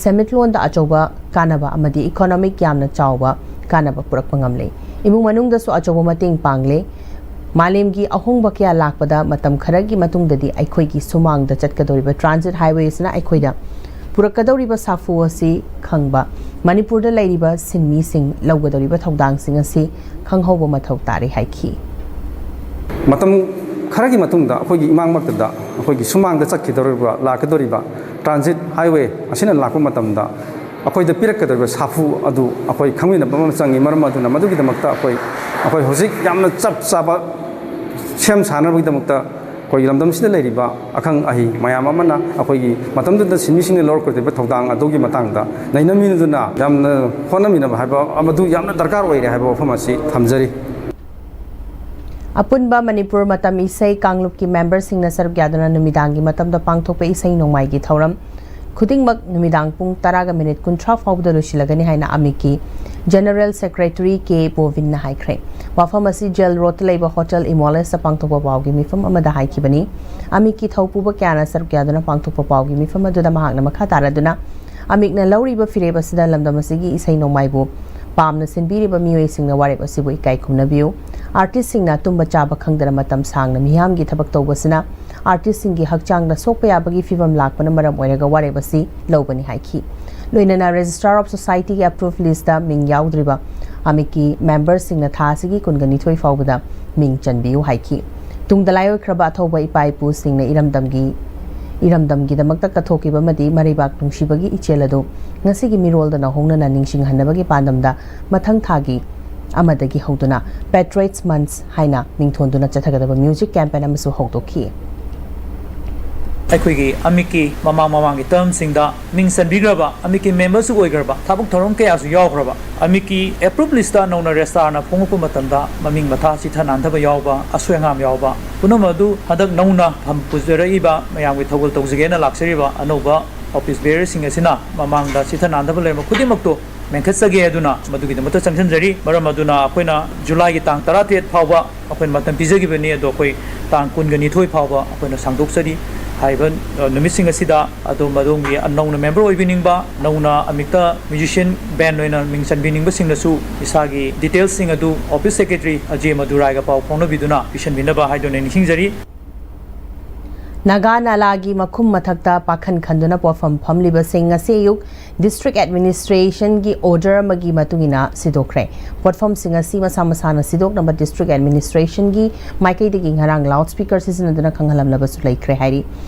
ꯁꯦꯟꯃꯤꯠꯂꯣꯟꯗ ꯑꯆꯧꯕ ꯀꯥꯟꯅꯕ ꯑꯃꯗꯤ ꯏꯀꯣꯅꯣꯃꯤꯛ ꯌꯥꯝꯅ ꯆꯥꯎꯕ ꯀꯥꯟꯅꯕ ꯄꯨꯔꯛꯄ ꯉꯝꯂꯦ꯫ ꯏꯃꯨꯡ ꯃꯅꯨꯡꯗꯁꯨ ꯑꯆꯧꯕ ꯃꯇꯦꯡ ꯄꯥꯡꯂꯦ꯫ ꯃꯥꯂꯦꯝꯒꯤ ꯑꯍꯣꯡꯕ ꯀꯌꯥ ꯂꯥꯛꯄꯗ ꯃꯇꯝ ꯈꯔꯒꯤ ꯃꯇꯨꯡꯗꯗꯤ ꯑꯩꯈꯣꯏꯒꯤ ꯁꯨꯃꯥꯡꯗ ꯆꯠꯀꯗꯧꯔꯤꯕ ꯇ꯭ꯔꯥꯟꯖꯤꯠ ꯍꯥꯏꯋꯦ ꯑꯁꯤꯅ ꯑꯩꯈꯣꯏꯗ ꯄꯨꯔꯛꯀꯗꯧꯔꯤꯕ ꯁꯥꯐꯨ ꯑꯁꯤ ꯈꯪꯕ, ꯃꯅꯤꯄꯨꯔꯗ ꯂꯩꯔꯤꯕ ꯁꯤꯟꯃꯤꯁꯤꯡ ꯂꯧꯒꯗꯧꯔꯤꯕ ꯊꯧꯗꯥꯡꯁꯤꯡ ꯑꯁꯤ ꯈꯪꯍꯧꯕ ꯃꯊꯧ ꯇꯥꯔꯤ ꯍꯥꯏꯈꯤ꯫ ꯃꯇꯝ ꯈꯔꯒꯤ ꯃꯇꯨꯡꯗ ꯑꯩꯈꯣꯏꯒꯤ ꯏꯃꯥꯡꯃꯛꯇꯗ ꯑꯩꯈꯣꯏꯒꯤ ꯁꯨꯃꯥꯡꯗ ꯆꯠꯈꯤꯗꯧꯔꯤꯕ, ꯂꯥꯛꯀꯗꯧꯔꯤꯕ ꯇ꯭ꯔꯥꯟꯖꯤꯠ ꯍꯥꯏꯋꯦ ꯑꯁꯤꯅ ꯂꯥꯛꯄ ꯃꯇꯝꯗ ꯑꯩꯈꯣꯏꯗ ꯄꯤꯔꯛꯀꯗꯧꯔꯤꯕ ꯁꯥꯐꯨ ꯑꯗꯨ ꯑꯩꯈꯣꯏ ꯈꯪꯃꯤꯟꯅꯕ ꯑꯃ ꯆꯪꯏ꯫ ꯃꯔꯝ ꯑꯗꯨꯅ ꯃꯗꯨꯒꯤꯗꯃꯛꯇ ꯑꯩꯈꯣꯏ, ꯑꯩꯈꯣꯏ ꯍꯧꯖꯤꯛ ꯌꯥꯝꯅ ꯆꯞ ꯆꯥꯕ ꯁꯦꯝ ꯁꯥꯅꯕꯒꯤꯗꯃꯛꯇ ꯑꯩꯈꯣꯏꯒꯤ ꯂꯝꯗꯝꯁꯤꯗ ꯂꯩꯔꯤꯕ ꯑꯈꯪ ꯑꯍꯩ ꯃꯌꯥꯝ ꯑꯃꯅ ꯑꯩꯈꯣꯏꯒꯤ ꯃꯇꯝꯗꯨꯗ ꯁꯤꯟꯃꯤꯁꯤꯡꯅ ꯂꯧꯔꯛꯀꯗꯧꯔꯤꯕ ꯊꯧꯗꯥꯡ ꯑꯗꯨꯒꯤ ꯃꯇꯥꯡꯗ ꯅꯩꯅꯃꯤꯟꯅꯗꯨꯅ ꯌꯥꯝꯅ ꯍꯣꯠꯅꯃꯤꯟꯅꯕ ꯍꯥꯏꯕ ꯃꯗꯨ ꯌꯥꯝꯅ ꯗꯔꯀꯥꯔ ꯑꯣꯏꯔꯦ ꯍꯥꯏꯕ ꯋꯥꯐꯝ ꯑꯁꯤ ꯊꯝꯖꯔꯤ꯫ ꯑꯄꯨꯟꯕ ꯃꯅꯤꯄꯨꯔ ꯃꯇꯝ ꯏꯁꯩ ꯀꯥꯡꯂꯨꯞꯀꯤ ꯃꯦꯝꯕꯔꯁꯤꯡꯅ ꯁꯔꯨꯛ ꯌꯥꯗꯨꯅ ꯅꯨꯃꯤꯗꯥꯡꯒꯤ ꯃꯇꯝꯗ ꯄꯥꯡꯊꯣꯛꯄ ꯏꯁꯩ ꯅꯣꯡꯃꯥꯏꯒꯤ ꯊꯧꯔꯝ ꯈꯨꯗꯤꯡꯃꯛ ꯅꯨꯃꯤꯗꯥꯡ ꯄꯨꯡ ꯇꯔꯥꯒ ꯃꯤꯅꯤꯠ ꯀꯨꯟꯊ꯭ꯔꯥ ꯐꯥꯎꯕꯗ ꯂꯣꯏꯁꯤꯜꯂꯒꯅꯤ ꯍꯥꯏꯅ ꯑꯃꯤꯛꯀꯤ ꯖꯦꯅꯔꯦꯜ ꯁꯦꯀ꯭ꯔꯦꯇꯔꯤ ꯀꯦ ꯕꯣꯕꯤꯟꯅ ꯍꯥꯏꯈ꯭ꯔꯦ꯫ ꯋꯥꯐꯝ ꯑꯁꯤ ꯖꯦꯜ ꯔꯣꯗꯇ ꯂꯩꯕ ꯍꯣꯇꯦꯜ ꯏꯃꯣꯂꯦꯁꯇ ꯄꯥꯡꯊꯣꯛꯄ ꯄꯥꯎꯒꯤ ꯃꯤꯐꯝ ꯑꯃꯗ ꯍꯥꯏꯈꯤꯕꯅꯤ꯫ ꯑꯃꯤꯛꯀꯤ ꯊꯧꯄꯨꯕ ꯀꯌꯥꯅ ꯁꯔꯨꯛ ꯌꯥꯗꯨꯅ ꯄꯥꯡꯊꯣꯛꯄ ꯄꯥꯎꯒꯤ ꯃꯤꯐꯝ ꯑꯗꯨꯗ ꯃꯍꯥꯛꯅ ꯃꯈꯥ ꯇꯥꯔꯗꯨꯅ, ꯑꯃꯤꯛꯅ ꯂꯧꯔꯤꯕ ꯐꯤꯔꯦꯞ ꯑꯁꯤꯗ ꯂꯝꯗꯝ ꯑꯁꯤꯒꯤ ꯏꯁꯩ ꯅꯣꯡꯃꯥꯏꯕꯨ ꯄꯥꯝꯅ ꯁꯤꯟꯕꯤꯔꯤꯕ ꯃꯤꯑꯣꯏꯁꯤꯡꯅ ꯋꯥꯔꯦꯞ ꯑꯁꯤꯕꯨ ꯏꯀꯥꯏ ꯈꯨꯝꯅꯕꯤꯌꯨ꯫ ꯑꯥꯔꯇꯤꯁꯁꯤꯡꯅ ꯇꯨꯝꯕ ꯆꯥꯕ ꯈꯪꯗꯅ ꯃꯇꯝ ꯁꯥꯡꯅ ꯃꯤꯌꯥꯝꯒꯤ ꯊꯕꯛ ꯇꯧꯕꯁꯤꯅ ꯑꯥꯔꯇꯤꯁꯁꯤꯡꯒꯤ ꯍꯛꯆꯥꯡꯗ ꯁꯣꯛꯄ ꯌꯥꯕꯒꯤ ꯐꯤꯚꯝ ꯂꯥꯛꯄꯅ ꯃꯔꯝ ꯑꯣꯏꯔꯒ ꯋꯥꯔꯦꯞ ꯑꯁꯤ ꯂꯧꯕꯅꯤ ꯍꯥꯏꯈꯤ꯫ ꯂꯣꯏꯅꯅ ꯔꯦꯖꯤꯁꯇ꯭ꯔꯥꯔ ꯑꯣꯐ ꯁꯣꯁꯥꯏꯇꯤꯒꯤ ꯑꯦꯄ꯭ꯔꯨꯞ ꯂꯤꯁꯇ ꯃꯤꯡ ꯌꯥꯎꯗ꯭ꯔꯤꯕ ꯑꯃꯤꯛꯀꯤ ꯃꯦꯝꯕꯔꯁꯤꯡꯅ ꯊꯥ ꯑꯁꯤꯒꯤ ꯀꯨꯟꯒ ꯅꯤꯊꯣꯏ ꯐꯥꯎꯕꯗ ꯃꯤꯡ ꯆꯟꯕꯤꯌꯨ ꯍꯥꯏꯈꯤ꯫ ꯇꯨꯡꯗ ꯂꯥꯏꯑꯣꯏꯈ꯭ꯔꯕ ꯑꯊꯧꯕ ꯏꯄꯥ ꯏꯄꯨꯁꯤꯡꯅ ꯏꯔꯝꯗꯝꯒꯤ ꯏꯔꯝꯗꯝꯒꯤꯗꯃꯛꯇ ꯀꯠꯊꯣꯛꯈꯤꯕ ꯑꯃꯗꯤ ꯃꯔꯩꯕꯥꯛ ꯅꯨꯡꯁꯤꯕꯒꯤ ꯏꯆꯦꯜ ꯑꯗꯨ ꯉꯁꯤꯒꯤ ꯃꯤꯔꯣꯜꯗ ꯅꯧꯍꯧꯅꯅ ꯅꯤꯡꯁꯤꯡꯍꯟꯅꯕꯒꯤ ꯄꯥꯟꯗꯝꯗ ꯃꯊꯪ ꯊꯥꯒꯤ ꯑꯃꯗꯒꯤ ꯍꯧꯗꯨꯅ Patriots Month ꯍꯥꯏꯅ ꯃꯤꯡꯊꯣꯟꯗꯨꯅ ꯆꯠꯊꯒꯗꯕ ꯃ꯭ꯌꯨꯖꯤꯛ ꯀꯦꯝꯄꯦꯟ ꯑꯃꯁꯨ ꯍꯧꯗꯣꯛꯈꯤ꯫ ꯑꯩꯈꯣꯏꯒꯤ ꯑꯃꯤꯛꯀꯤ ꯃꯃꯥꯡ ꯃꯃꯥꯡꯒꯤ ꯇꯔꯝꯁꯤꯡꯗ ꯃꯤꯡ ꯆꯟꯕꯤꯈ꯭ꯔꯕ, ꯑꯃꯤꯛꯀꯤ ꯃꯦꯝꯕꯔꯁꯨ ꯑꯣꯏꯈ꯭ꯔꯕ, ꯊꯕꯛ ꯊꯧꯔꯝ ꯀꯌꯥꯁꯨ ꯌꯥꯎꯈ꯭ꯔꯕ ꯑꯃꯤꯛꯀꯤ ꯑꯦꯄ꯭ꯔꯨꯞ ꯂꯤꯁꯇ ꯅꯧꯅ ꯔꯦꯖꯤꯁꯇ꯭ꯔꯥꯔꯅ ꯐꯣꯡꯉꯛꯄ ꯃꯇꯝꯗ ꯃꯃꯤꯡ ꯃꯊꯥ ꯆꯤꯊ ꯅꯥꯟꯊꯕ ꯌꯥꯎꯕ, ꯑꯁꯣꯏ ꯑꯉꯥꯝ ꯌꯥꯎꯕ ꯄꯨꯝꯅꯃꯛ ꯑꯗꯨ ꯍꯟꯗꯛ ꯅꯧꯅ ꯐꯝ ꯄꯨꯖꯔꯛꯏꯕ ꯃꯌꯥꯝꯒꯤ ꯊꯧꯒꯜ ꯇꯧꯖꯒꯦꯅ ꯂꯥꯛꯆꯔꯤꯕ ꯑꯅꯧꯕ ꯑꯣꯐꯤꯁ ꯕꯦꯌꯔꯁꯤꯡ ꯑꯁꯤꯅ ꯃꯃꯥꯡꯗ ꯆꯤꯊ ꯅꯥꯟꯊꯕ ꯂꯩꯔꯝꯕ ꯈꯨꯗꯤꯡꯃꯛꯇꯣ ꯃꯦꯟꯈꯠꯆꯒꯦ ꯑꯗꯨꯅ ꯃꯗꯨꯒꯤꯗꯃꯛꯇ ꯆꯪꯁꯤꯟꯖꯔꯤ꯫ ꯃꯔꯝ ꯑꯗꯨꯅ ꯑꯩꯈꯣꯏꯅ ꯖꯨꯂꯥꯏꯒꯤ ꯇꯥꯡ ꯇꯔꯥꯇꯔꯦꯠ ꯐꯥꯎꯕ ꯑꯩꯈꯣꯏꯅ ꯃꯇꯝ ꯄꯤꯖꯈꯤꯕꯅꯤ, ꯑꯗꯣ ꯑꯩꯈꯣꯏ ꯇꯥꯡ ꯀꯨꯟꯒ ꯅꯤꯊꯣꯏ ꯐꯥꯎꯕ ꯑꯩꯈꯣꯏꯅ ꯁꯥꯡꯗꯣꯛꯆꯔꯤ꯫ ꯍꯥꯏꯔꯤꯕ, ꯑ, ꯅꯨꯃꯤꯠꯁꯤꯡ ꯑꯁꯤꯗ ꯑꯗꯣꯝ ꯑꯗꯣꯝꯒꯤ ꯅꯧꯅ ꯃꯦꯝꯕꯔ ꯑꯣꯏꯕꯤꯅꯤꯡꯕ, ꯅꯧꯅ ꯑꯃꯤꯛꯇ ꯃ꯭ꯌꯨꯖꯤꯁꯤꯌꯟ ꯕꯦꯟ ꯑꯣꯏꯅ ꯃꯤꯡ ꯆꯟꯕꯤꯅꯤꯡꯕꯁꯤꯡꯅꯁꯨ ꯏꯁꯥꯒꯤ ꯗꯤꯇꯦꯜꯁꯁꯤꯡ ꯑꯗꯨ ꯑꯣꯐꯤꯁ ꯁꯦꯀ꯭ꯔꯦꯇꯔꯤ ꯑꯖꯦ ꯃꯗꯨꯔꯥꯏꯒ ꯄꯥꯎ ꯐꯥꯎꯅꯕꯤꯗꯨꯅ ꯄꯤꯁꯤꯟꯕꯤꯅꯕ ꯍꯥꯏꯗꯨꯅ ꯅꯤꯡꯁꯤꯡꯖꯔꯤ꯫ ꯅꯥꯒꯥ ꯅꯥꯂꯥꯒꯤ ꯃꯈꯨꯝ ꯃꯊꯛꯇ ꯄꯥꯈꯟ ꯈꯟꯗꯨꯅ ꯄꯣꯠꯐꯝ ꯐꯝꯂꯤꯕꯁꯤꯡ ꯉꯁꯤ ꯑꯌꯨꯛ ꯗꯤꯁꯇ꯭ꯔꯤꯛ ꯑꯦꯗꯃꯤꯅꯤꯁꯇ꯭ꯔꯦꯁꯟꯒꯤ ꯑꯣꯔꯗꯔ ꯑꯃꯒꯤ ꯃꯇꯨꯡ ꯏꯟꯅ ꯁꯤꯗꯣꯛꯈ꯭ꯔꯦ꯫ ꯄꯣꯠꯐꯝꯁꯤꯡ ꯑꯁꯤ ꯃꯁꯥ ꯃꯁꯥꯅ ꯁꯤꯗꯣꯛꯅꯕ ꯗꯤꯁꯇ꯭ꯔꯤꯛ ꯑꯦꯗꯃꯤꯅꯤꯁꯇ꯭ꯔꯦꯁꯟꯒꯤ ꯃꯥꯏꯀꯩꯗꯒꯤ ꯉꯔꯥꯡ ꯂꯥꯎꯗ ꯁ꯭ꯄꯤꯀꯔ ꯁꯤꯖꯤꯟꯅꯗꯨꯅ ꯈꯪꯍꯜꯂꯝꯂꯕꯁꯨ ꯂꯩꯈ꯭ꯔꯦ ꯍꯥꯏꯔꯤ꯫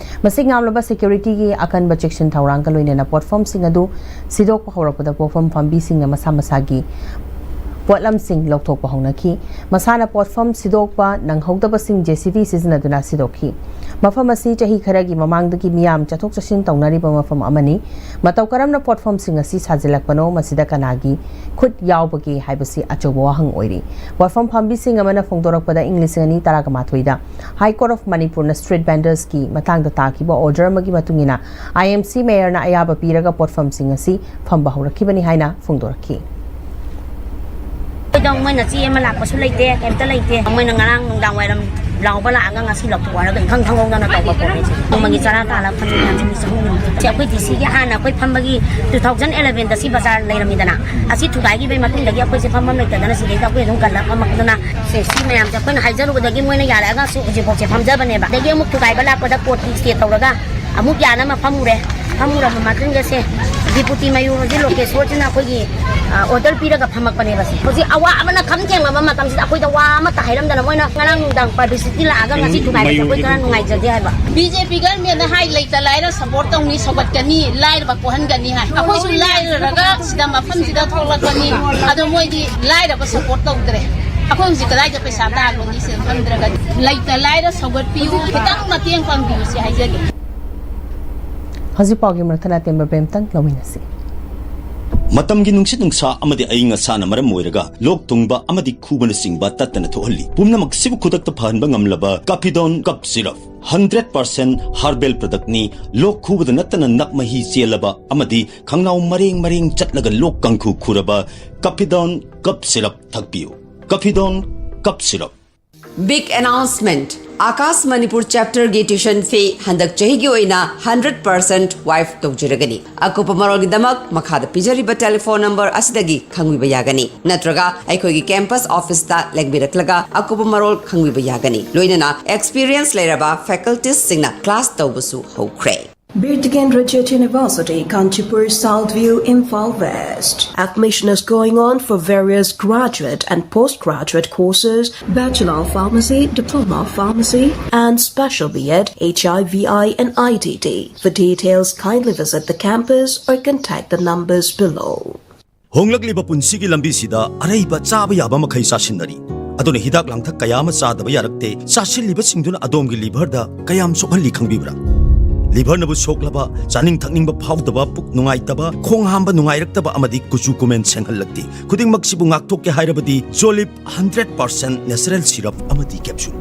ꯃꯁꯤꯡ ꯌꯥꯝꯂꯕ ꯁꯦꯀ꯭ꯌꯨꯔꯤꯇꯤꯒꯤ ꯑꯀꯟꯕ ꯆꯦꯛꯁꯤꯟ ꯊꯧꯔꯥꯡꯒ ꯂꯣꯏꯅꯅ ꯄꯣꯠꯐꯝꯁꯤꯡ ꯑꯗꯨ ꯁꯤꯗꯣꯛꯄ ꯍꯧꯔꯛꯄꯗ ꯄꯣꯠꯐꯝ ꯐꯝꯕꯤꯁꯤꯡꯅ ꯃꯁꯥ ꯃꯁꯥꯒꯤ ꯄꯣꯠꯂꯝꯁꯤꯡ ꯂꯧꯊꯣꯛꯄ ꯍꯧꯅꯈꯤ꯫ ꯃꯁꯥꯅ ꯄꯣꯠꯐꯝ ꯁꯤꯗꯣꯛꯄ ꯅꯪꯍꯧꯗꯕꯁꯤꯡ ꯖꯦ ꯁꯤ ꯕꯤ ꯁꯤꯖꯤꯟꯅꯗꯨꯅ ꯁꯤꯗꯣꯛꯈꯤ꯫ ꯃꯐꯝ ꯑꯁꯤ ꯆꯍꯤ ꯈꯔꯒꯤ ꯃꯃꯥꯡꯗꯒꯤ ꯃꯤꯌꯥꯝ ꯆꯠꯊꯣꯛ ꯆꯠꯁꯤꯟ ꯇꯧꯅꯔꯤꯕ ꯃꯐꯝ ꯑꯃꯅꯤ꯫ ꯃꯇꯧ ꯀꯔꯝꯅ ꯄꯣꯠꯐꯝꯁꯤꯡ ꯑꯁꯤ ꯁꯥꯖꯤꯜꯂꯛꯄꯅꯣ, ꯃꯁꯤꯗ ꯀꯅꯥꯒꯤ ꯈꯨꯠ ꯌꯥꯎꯕꯒꯦ ꯍꯥꯏꯕꯁꯤ ꯑꯆꯧꯕ ꯋꯥꯍꯪ ꯑꯣꯏꯔꯤ꯫ ꯄꯣꯠꯐꯝ ꯐꯝꯕꯤꯁꯤꯡ ꯑꯃꯅ ꯐꯣꯡꯗꯣꯔꯛꯄꯗ ꯏꯪ ꯂꯤꯁꯤꯡ ꯑꯅꯤ ꯇꯔꯥꯃꯥꯊꯣꯏꯗ High Court of Manipurꯅ street vendors ꯀꯤ ꯃꯇꯥꯡꯗ ꯇꯥꯈꯤꯕ ꯑꯣꯔꯗꯔ ꯑꯃꯒꯤ ꯃꯇꯨꯡ ꯏꯟꯅ ꯑꯥꯏ ꯑꯦꯝ ꯁꯤ ꯃꯦꯌꯔꯅ ꯑꯌꯥꯕ ꯄꯤꯔꯒ ꯄꯣꯠꯐꯝꯁꯤꯡ ꯑꯁꯤ ꯐꯝꯕ ꯍꯧꯔꯛꯈꯤꯕꯅꯤ ꯍꯥꯏꯅ ꯐꯣꯡꯗꯣꯔꯛꯈꯤ꯫ ꯁꯤꯗ ꯃꯣꯏꯅ ꯆꯦ ꯑꯃ ꯂꯥꯛꯄꯁꯨ ꯂꯩꯇꯦ, ꯀꯩꯝꯇ ꯂꯩꯇꯦ꯫ ꯃꯣꯏꯅ ꯉꯔꯥꯡ ꯅꯨꯡꯗꯥꯡ ꯋꯥꯏꯔꯝ ꯂꯥꯎꯕ ꯂꯥꯛꯑꯒ ꯉꯁꯤ ꯂꯧꯊꯣꯛꯑꯣ ꯍꯥꯏꯔꯒ ꯏꯈꯪ ꯈꯪꯍꯧꯗꯅ ꯇꯧꯕ ꯄꯣꯠꯅꯤ꯫ ꯅꯣꯡꯃꯒꯤ ꯆꯔꯥ ꯇꯥꯜꯂꯒ ꯐꯪꯉꯤ ꯃꯌꯥꯝꯁꯦ ꯃꯤ ꯆꯍꯨꯝꯒꯤ ꯃꯊꯛ꯫ ꯁꯤ ꯑꯩꯈꯣꯏ ꯗꯤ ꯁꯤꯒꯤ ꯍꯥꯟꯅ ꯑꯩꯈꯣꯏ ꯐꯝꯕꯒꯤ two thousand elevenꯗ ꯁꯤ ꯕꯖꯥꯔ ꯂꯩꯔꯝꯃꯤꯗꯅ, ꯑꯁꯤ ꯊꯨꯒꯥꯏꯈꯤꯕꯩ ꯃꯇꯨꯡꯗꯒꯤ ꯑꯩꯈꯣꯏꯁꯦ ꯐꯝꯐꯝ ꯂꯩꯇꯗꯅ ꯁꯤꯗꯩꯗ ꯑꯩꯈꯣꯏ ꯑꯗꯨꯝ ꯀꯜꯂ ꯐꯝꯃꯛꯇꯅ ꯁꯦ, ꯁꯤ ꯃꯌꯥꯝꯁꯦ ꯑꯩꯈꯣꯏꯅ ꯍꯥꯏꯖꯔꯨꯕꯗꯒꯤ ꯃꯣꯏꯅ ꯌꯥꯔꯛꯑꯒꯁꯨ ꯍꯧꯖꯤꯛꯐꯥꯎꯁꯦ ꯐꯝꯖꯕꯅꯦꯕ꯫ ꯑꯗꯒꯤ ꯑꯃꯨꯛ ꯊꯨꯒꯥꯏꯕ ꯂꯥꯛꯄꯗ ꯀꯣꯔꯠꯀꯤ ꯁ꯭ꯇꯦ ꯇꯧꯔꯒ ꯑꯃꯨꯛ ꯌꯥꯅꯕ ꯐꯝꯃꯨꯔꯦ꯫ ꯐꯝꯃꯨꯔꯕ ꯃꯇꯨꯡꯗ ꯁꯦ, ꯗꯤꯄꯨꯇꯤ ꯃꯌꯨꯔ ꯍꯧꯖꯤꯛ ꯂꯣꯀꯦꯁꯣꯔꯁꯤꯅ ꯑꯩꯈꯣꯏꯒꯤ, ꯑ, ꯑꯣꯔꯗꯔ ꯄꯤꯔꯒ ꯐꯝꯃꯛꯄꯅꯦꯕ꯫ ꯁꯦ ꯍꯧꯖꯤꯛ ꯑꯋꯥꯕꯅ ꯈꯝ ꯊꯦꯡꯂꯕ ꯃꯇꯝꯁꯤꯗ ꯑꯩꯈꯣꯏꯗ ꯋꯥ ꯑꯃꯠꯇ ꯍꯥꯏꯔꯝꯗꯅ ꯃꯣꯏꯅ ꯉꯔꯥꯡ ꯅꯨꯡꯗꯥꯡ ꯄꯕ꯭ꯂꯤꯁꯤꯇꯤ ꯂꯥꯛꯑꯒ ꯉꯁꯤ ꯊꯨꯒꯥꯏꯕꯁꯦ ꯑꯩꯈꯣꯏ ꯈꯔ ꯅꯨꯡꯉꯥꯏꯖꯗꯦ ꯍꯥꯏꯕ꯫ ꯕꯤ ꯖꯦ ꯄꯤ ꯒꯔꯃꯦꯟꯅ ꯍꯥꯏ, ꯂꯩꯇ ꯂꯥꯏꯔ ꯁꯄꯣꯔꯠ ꯇꯧꯅꯤ, ꯁꯧꯒꯠꯀꯅꯤ, ꯂꯥꯏꯔꯕ ꯀꯣꯛꯍꯟꯒꯅꯤ ꯍꯥꯏ꯫ ꯑꯩꯈꯣꯏꯁꯨ ꯂꯥꯏꯔꯔꯒ ꯁꯤꯗ ꯃꯐꯝꯁꯤꯗ ꯊꯣꯛꯂꯛꯄꯅꯤ꯫ ꯑꯗꯣ ꯃꯣꯏꯗꯤ ꯂꯥꯏꯔꯕ ꯁꯄꯣꯔꯠ ꯇꯧꯗ꯭ꯔꯦ꯫ ꯑꯩꯈꯣꯏ ꯍꯧꯖꯤꯛ ꯀꯗꯥꯏꯗ ꯄꯩꯁꯥ ꯇꯥꯜꯂꯨꯅꯤ ꯁꯤꯗ ꯐꯝꯗ꯭ꯔꯒꯗꯤ? ꯂꯩꯇ ꯂꯥꯏꯔ ꯁꯧꯒꯠꯄꯤꯌꯨ, ꯈꯤꯇꯪ ꯃꯇꯦꯡ ꯄꯥꯡꯕꯤꯌꯨ ꯁꯤ ꯍꯥꯏꯖꯒꯦ꯫ ꯍꯧꯖꯤꯛ ꯄꯥꯎꯒꯤ ꯃꯔꯛ ꯊꯠꯅ ꯑꯇꯦꯟꯕ ꯕ꯭ꯔꯦꯛ ꯑꯃꯇꯪ ꯂꯧꯃꯤꯟꯅꯁꯤ꯫ ꯃꯇꯝꯒꯤ ꯅꯨꯡꯁꯤꯠ ꯅꯨꯡꯁꯥ ꯑꯃꯗꯤ ꯑꯏꯪ ꯑꯁꯥꯅ ꯃꯔꯝ ꯑꯣꯏꯔꯒ ꯂꯣꯛ ꯊꯨꯡꯕ ꯑꯃꯗꯤ ꯈꯨꯕꯅꯆꯤꯡꯕ ꯇꯠꯇꯅ ꯊꯣꯛꯍꯜꯂꯤ꯫ ꯄꯨꯝꯅꯃꯛꯁꯤꯕꯨ ꯈꯨꯗꯛꯇ ꯐꯍꯟꯕ ꯉꯝꯂꯕ ꯀꯥꯐꯤꯗꯣꯟ ꯀꯞ syrup. Hundred percent herbal product ꯅꯤ꯫ ꯂꯣꯛ ꯈꯨꯕꯗ ꯅꯠꯇꯅ ꯅꯞ ꯃꯍꯤ ꯆꯦꯜꯂꯕ ꯑꯃꯗꯤ ꯈꯪꯅꯥꯎ ꯃꯔꯦꯡ ꯃꯔꯦꯡ ꯆꯠꯂꯒ ꯂꯣꯛ ꯀꯥꯡꯈꯨ ꯈꯨꯔꯕ ꯀꯥꯐꯤꯗꯣꯟ ꯀꯞ ꯁꯤꯔꯞ ꯊꯛꯄꯤꯌꯨ꯫ ꯀꯥꯐꯤꯗꯣꯟ ꯀꯞ syrup. Big announcement! Akash Manipur Chapter ꯒꯤ tuition fee ꯍꯟꯗꯛ ꯆꯍꯤꯒꯤ ꯑꯣꯏꯅ hundred percent waive ꯇꯧꯖꯔꯒꯅꯤ꯫ ꯑꯀꯨꯞꯄ ꯃꯔꯣꯜꯒꯤꯗꯃꯛ ꯃꯈꯥꯗ ꯄꯤꯖꯔꯤꯕ telephone number ꯑꯁꯤꯗꯒꯤ ꯈꯪꯕꯤꯕ ꯌꯥꯒꯅꯤ, ꯅꯠꯇ꯭ꯔꯒ ꯑꯩꯈꯣꯏꯒꯤ campus office ꯇ ꯂꯦꯡꯕꯤꯔꯛꯂꯒ ꯑꯀꯨꯞꯄ ꯃꯔꯣꯜ ꯈꯪꯕꯤꯕ ꯌꯥꯒꯅꯤ꯫ ꯂꯣꯏꯅꯅ experience ꯂꯩꯔꯕ faculties ꯁꯤꯡꯅ class ꯇꯧꯕꯁꯨ ꯍꯧꯈ꯭ꯔꯦ꯫ Birkirkara Jyoti University, Kanchipur, South View, Imphal West. Admission is going on for various graduate and postgraduate courses, Bachelor of Pharmacy, Diploma of Pharmacy, and Special B Ed, H I V I, and I T T. For details, kindly visit the campus or contact the numbers below. ꯍꯣꯡꯂꯛꯂꯤꯕ ꯄꯨꯟꯁꯤꯒꯤ ꯂꯝꯕꯤꯁꯤꯗ ꯑꯔꯩꯕ ꯆꯥꯕ ꯌꯥꯕ ꯃꯈꯩ ꯆꯥꯁꯤꯟꯅꯔꯤ꯫ ꯑꯗꯨꯅ ꯍꯤꯗꯥꯛ ꯂꯥꯡꯊꯛ ꯀꯌꯥ ꯑꯃ ꯆꯥꯗꯕ ꯌꯥꯔꯛꯇꯦ꯫ ꯆꯥꯁꯤꯜꯂꯤꯕꯁꯤꯡꯗꯨꯅ ꯑꯗꯣꯝꯒꯤ liver ꯗ ꯀꯌꯥꯝ ꯁꯣꯛꯍꯜꯂꯤ ꯈꯪꯕꯤꯕ꯭ꯔꯥ? Liver ꯅꯕꯨ ꯁꯣꯛꯂꯕ, ꯆꯥꯅꯤꯡ ꯊꯛꯅꯤꯡꯕ ꯐꯥꯎꯗꯕ, ꯄꯨꯛ ꯅꯨꯡꯉꯥꯏꯇꯕ, ꯈꯣꯡ ꯍꯥꯝꯕ ꯅꯨꯡꯉꯥꯏꯔꯛꯇꯕ ꯑꯃꯗꯤ ꯀꯨꯆꯨ ꯀꯨꯃꯦꯟ ꯁꯦꯡꯍꯜꯂꯛꯇꯦ꯫ ꯈꯨꯗꯤꯡꯃꯛꯁꯤꯕꯨ ꯉꯥꯛꯊꯣꯛꯀꯦ ꯍꯥꯏꯔꯕꯗꯤ Jolib hundred percent natural syrup ꯑꯃꯗꯤ capsule꯫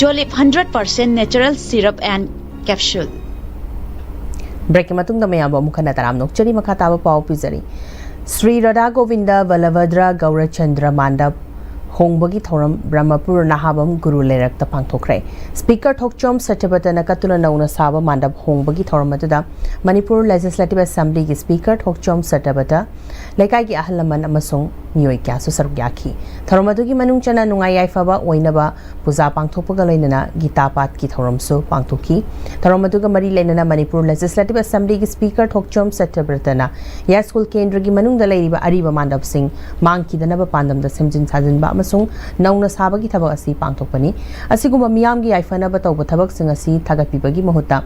Jolib hundred percent natural syrup and capsule꯫ ꯕ꯭ꯔꯦꯛꯀꯤ ꯃꯇꯨꯡꯗ ꯃꯌꯥꯝꯕꯨ ꯑꯃꯨꯛ ꯍꯟꯅ ꯇꯔꯥꯝꯅ ꯑꯣꯛꯆꯔꯤ꯫ ꯃꯈꯥ ꯇꯥꯕ ꯄꯥꯎ ꯄꯤꯖꯔꯤ꯫ ꯁ꯭ꯔꯤ ꯔꯥꯙꯥ ꯒꯣꯕꯤꯟꯗ ꯕꯂꯚꯗ꯭ꯔ ꯒꯧꯔꯆꯟꯗ꯭ꯔ ꯃꯥꯟꯗꯞ ꯍꯣꯡꯕꯒꯤ ꯊꯧꯔꯝ ꯕ꯭ꯔꯍꯃꯄꯨꯔ ꯅꯍꯥꯕꯝ ꯒꯨꯔꯨ ꯂꯩꯔꯛꯇ ꯄꯥꯡꯊꯣꯛꯈ꯭ꯔꯦ꯫ ꯁ꯭ꯄꯤꯀꯔ ꯊꯣꯛꯆꯣꯝ ꯁꯇ꯭ꯌꯕ꯭ꯔꯇꯅ ꯀꯠꯇꯨꯅ ꯅꯧꯅ ꯁꯥꯕ ꯃꯥꯟꯗꯞ ꯍꯣꯡꯕꯒꯤ ꯊꯧꯔꯝ ꯑꯗꯨꯗ ꯃꯅꯤꯄꯨꯔ ꯂꯦꯖꯤꯁꯂꯦꯇꯤꯚ ꯑꯦꯁꯦꯝꯕ꯭ꯂꯤꯒꯤ ꯁ꯭ꯄꯤꯀꯔ ꯊꯣꯛꯆꯣꯝ ꯁꯇ꯭ꯌꯕ꯭ꯔꯇ, ꯂꯩꯀꯥꯏꯒꯤ ꯑꯍꯜ ꯂꯃꯟ ꯑꯃꯁꯨꯡ ꯃꯤꯑꯣꯏ ꯀꯌꯥꯁꯨ ꯁꯔꯨꯛ ꯌꯥꯈꯤ꯫ ꯊꯧꯔꯝ ꯑꯗꯨꯒꯤ ꯃꯅꯨꯡ ꯆꯟꯅ ꯅꯨꯡꯉꯥꯏ ꯌꯥꯏꯐꯕ ꯑꯣꯏꯅꯕ ꯄꯨꯖꯥ ꯄꯥꯡꯊꯣꯛꯄꯒ ꯂꯣꯏꯅꯅ ꯒꯤꯇꯥ ꯄꯥꯊꯀꯤ ꯊꯧꯔꯝꯁꯨ ꯄꯥꯡꯊꯣꯛꯈꯤ꯫ ꯊꯧꯔꯝ ꯑꯗꯨꯒ ꯃꯔꯤ ꯂꯩꯅꯅ ꯃꯅꯤꯄꯨꯔ ꯂꯦꯖꯤꯁꯂꯦꯇꯤꯚ ꯑꯦꯁꯦꯝꯕ꯭ꯂꯤꯒꯤ ꯁ꯭ꯄꯤꯀꯔ ꯊꯣꯛꯆꯣꯝ ꯁꯇ꯭ꯌꯕ꯭ꯔꯇꯅ ꯌꯥꯏꯁ꯭ꯀꯨꯜ ꯀꯦꯟꯗ꯭ꯔꯒꯤ ꯃꯅꯨꯡꯗ ꯂꯩꯔꯤꯕ ꯑꯔꯤꯕ ꯃꯥꯟꯗꯞꯁꯤꯡ ꯃꯥꯡꯈꯤꯗꯅꯕ ꯄꯥꯟꯗꯝꯗ ꯁꯦꯝꯖꯤꯟ ꯁꯥꯖꯤꯟꯕ ꯑꯃꯁꯨꯡ ꯅꯧꯅ ꯁꯥꯕꯒꯤ ꯊꯕꯛ ꯑꯁꯤ ꯄꯥꯡꯊꯣꯛꯄꯅꯤ꯫ ꯑꯁꯤꯒꯨꯝꯕ ꯃꯤꯌꯥꯝꯒꯤ ꯌꯥꯏꯐꯅꯕ ꯇꯧꯕ ꯊꯕꯛꯁꯤꯡ ꯑꯁꯤ ꯊꯥꯒꯠꯄꯤꯕꯒꯤ ꯃꯍꯨꯠꯇ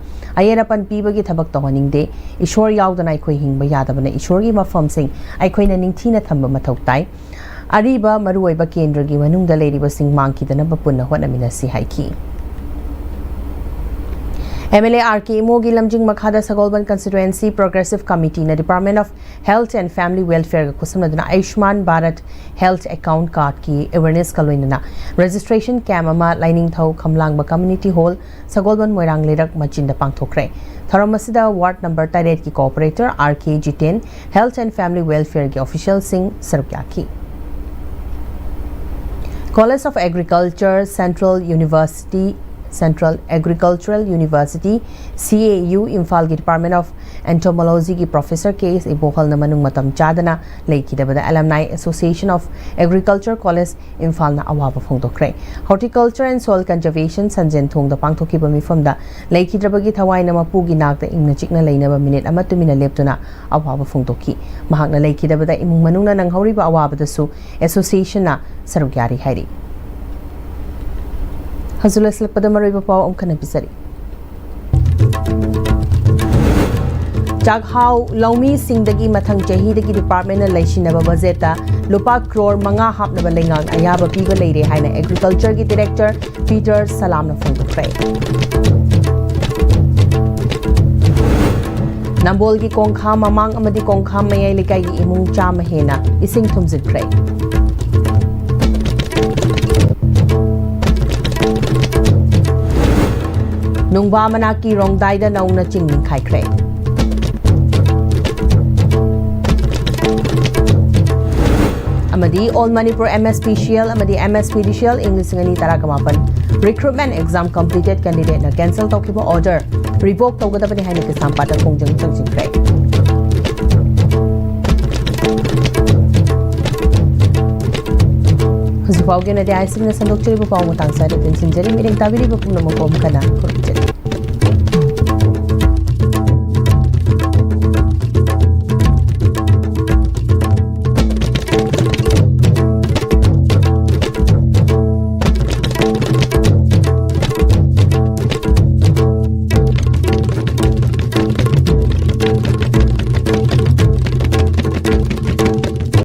ꯑꯌꯦꯠ ꯑꯄꯟ ꯄꯤꯕꯒꯤ ꯊꯕꯛ ꯇꯧꯍꯟꯅꯤꯡꯗꯦ꯫ ꯏꯁꯣꯔ ꯌꯥꯎꯗꯅ ꯑꯩꯈꯣꯏ ꯍꯤꯡꯕ ꯌꯥꯗꯕꯅ ꯏꯁꯣꯔꯒꯤ ꯃꯐꯝꯁꯤꯡ ꯑꯩꯈꯣꯏꯅ ꯅꯤꯡꯊꯤꯅ ꯊꯝꯕ ꯃꯊꯧ ꯇꯥꯏ꯫ ꯑꯔꯤꯕ ꯃꯔꯨꯑꯣꯏꯕ ꯀꯦꯟꯗ꯭ꯔꯒꯤ ꯃꯅꯨꯡꯗ ꯂꯩꯔꯤꯕꯁꯤꯡ ꯃꯥꯡꯈꯤꯗꯅꯕ ꯄꯨꯟꯅ ꯍꯣꯠꯅꯃꯤꯟꯅꯁꯤ ꯍꯥꯏꯈꯤ꯫ M L A R K ꯏꯃꯣꯒꯤ ꯂꯝꯖꯤꯡ ꯃꯈꯥꯗ ꯁꯒꯣꯜꯕꯟ ꯀꯟꯁꯇꯤꯇ꯭ꯋꯦꯟꯁꯤ ꯄ꯭ꯔꯣꯒ꯭ꯔꯦꯁꯤꯚ ꯀꯃꯤꯇꯤꯅ department of health and family ꯋꯦꯜꯐꯤꯌꯔꯒ ꯈꯨꯠꯁꯝꯅꯗꯨꯅ ꯑꯌꯨꯁꯃꯥꯟ ꯚꯥꯔꯠ ꯍꯦꯜꯊ ꯑꯦꯀꯥꯎꯟꯠ ꯀꯥꯔꯗꯀꯤ ꯑꯦꯋꯦꯔꯅꯦꯁꯀ ꯂꯣꯏꯅꯅ ꯔꯦꯖꯤꯁꯇ꯭ꯔꯦꯁꯟ ꯀꯦꯝꯞ ꯑꯃ ꯂꯥꯏꯅꯤꯡꯊꯧ ꯈꯝꯂꯥꯡꯕ ꯀꯝꯃ꯭ꯌꯨꯅꯤꯇꯤ ꯍꯣꯜ, ꯁꯒꯣꯜꯕꯟ ꯃꯣꯏꯔꯥꯡ ꯂꯩꯔꯛ ꯃꯆꯤꯟꯗ ꯄꯥꯡꯊꯣꯛꯈ꯭ꯔꯦ꯫ ꯊꯧꯔꯝ ꯑꯁꯤꯗ ꯋꯥꯔꯗ ꯅꯝꯕꯔ ꯇꯔꯦꯠꯀꯤ corporator R K Jiten, health and family ꯋꯦꯜꯐꯤꯌꯔꯒꯤ ꯑꯣꯐꯤꯁꯤꯌꯦꯜꯁꯤꯡ ꯁꯔꯨꯛ ꯌꯥꯈꯤ꯫ College of Agriculture, Central University, Central Agricultural University, C A U, ꯏꯝꯐꯥꯜꯒꯤ ꯗꯤꯄꯥꯔꯠꯃꯦꯟ ꯑꯣꯐ ꯑꯦꯟꯇꯣꯃꯣꯂꯣꯖꯤꯒꯤ ꯄ꯭ꯔꯣꯐꯦꯁꯔ ꯀꯦ ꯑꯦꯁ ꯏꯕꯣꯍꯜꯅ ꯃꯅꯨꯡ ꯃꯇꯝ ꯆꯥꯗꯅ ꯂꯩꯈꯤꯗꯕꯗ Alumni Association of Agriculture College ꯏꯝꯐꯥꯜꯅ ꯑꯋꯥꯕ ꯐꯣꯡꯗꯣꯛꯈ꯭ꯔꯦ꯫ Horticulture and Soil Conservation ꯁꯟꯖꯦꯟ ꯊꯣꯡꯗ ꯄꯥꯡꯊꯣꯛꯈꯤꯕ ꯃꯤꯐꯝꯗ ꯂꯩꯈꯤꯗ꯭ꯔꯕꯒꯤ ꯊꯋꯥꯏꯅ ꯃꯄꯨꯒꯤ ꯅꯥꯛꯇ ꯏꯪꯅ ꯆꯤꯛꯅ ꯂꯩꯅꯕ ꯃꯤꯅꯤꯠ ꯑꯃ ꯇꯨꯃꯤꯟꯅ ꯂꯦꯞꯇꯨꯅ ꯑꯋꯥꯕ ꯐꯣꯡꯗꯣꯛꯈꯤ꯫ ꯃꯍꯥꯛꯅ ꯂꯩꯈꯤꯗꯕꯗ ꯏꯃꯨꯡ ꯃꯅꯨꯡꯅ ꯅꯪꯍꯧꯔꯤꯕ ꯑꯋꯥꯕꯗꯁꯨ ꯑꯦꯁꯣꯁꯤꯌꯦꯁꯟꯅ ꯁꯔꯨꯛ ꯌꯥꯔꯤ ꯍꯥꯏꯔꯤ꯫ ꯍꯧꯖꯤꯛ ꯂꯣꯏꯁꯤꯜꯂꯛꯄꯗ ꯃꯔꯨꯑꯣꯏꯕ ꯄꯥꯎ ꯑꯃꯨꯛ ꯍꯟꯅ ꯄꯤꯖꯔꯤ꯫ ꯆꯥꯛꯍꯥꯎ ꯂꯧꯃꯤꯁꯤꯡꯗꯒꯤ ꯃꯊꯪ ꯆꯍꯤꯗꯒꯤ ꯗꯤꯄꯥꯔꯠꯃꯦꯟꯅ ꯂꯩꯁꯤꯟꯅꯕ ꯕꯖꯦꯠꯇ ꯂꯨꯄꯥ ꯀ꯭ꯔꯣꯔ ꯃꯉꯥ ꯍꯥꯞꯅꯕ ꯂꯩꯉꯥꯛꯅ ꯑꯌꯥꯕ ꯄꯤꯕ ꯂꯩꯔꯦ ꯍꯥꯏꯅ ꯑꯦꯒ꯭ꯔꯤꯀꯜꯆꯔꯒꯤ ꯗꯤꯔꯦꯛꯇꯔ ꯄꯤꯇꯔ ꯁꯂꯥꯝꯅ ꯐꯣꯡꯗꯣꯛꯈ꯭ꯔꯦ꯫ ꯅꯝꯕꯣꯜꯒꯤ ꯀꯣꯡꯈꯥ ꯃꯃꯥꯡ ꯑꯃꯗꯤ ꯀꯣꯡꯈꯥ ꯃꯌꯥꯏ ꯂꯩꯀꯥꯏꯒꯤ ꯏꯃꯨꯡ ꯆꯥꯝꯃ ꯍꯦꯟꯅ ꯏꯁꯤꯡ ꯊꯨꯝꯖꯤꯟꯈ꯭ꯔꯦ꯫ ꯅꯨꯡꯕꯥ ꯃꯅꯥꯛꯀꯤ ꯔꯣꯡꯗꯥꯏꯗ ꯅꯧꯅ ꯆꯤꯡ ꯅꯤꯡꯈꯥꯏꯈ꯭ꯔꯦ꯫ ꯑꯃꯗꯤ All Manipur MSPCL ꯑꯃꯗꯤ MSPDCL ꯏꯪ ꯂꯤꯁꯤꯡ ꯑꯅꯤ ꯇꯔꯥꯒ ꯃꯥꯄꯟ recruitment exam completed candidateꯅ cancel ꯇꯧꯈꯤꯕ order revoke ꯇꯧꯒꯗꯕꯅꯤ ꯍꯥꯏꯅ ꯀꯩꯁꯥꯝꯄꯥꯠꯇ ꯈꯣꯡꯖꯪ ꯆꯪꯁꯤꯟꯈ꯭ꯔꯦ꯫ ꯍꯧꯖꯤꯛ ꯐꯥꯎꯒꯤ ꯑꯣꯏꯅꯗꯤ ISMꯅ ꯁꯟꯗꯣꯛꯆꯔꯤꯕ ꯄꯥꯎ ꯃꯇꯥꯡ ꯁ꯭ꯋꯥꯏꯗ ꯇꯦꯟꯁꯤꯟꯖꯔꯤ꯫ ꯃꯤꯠꯌꯦꯡ ꯇꯥꯕꯤꯔꯤꯕ ꯄꯨꯝꯅꯃꯛꯄꯨ ꯑꯃꯨꯛ ꯍꯟꯅ ꯈꯨꯔꯨꯝꯖꯔꯤ꯫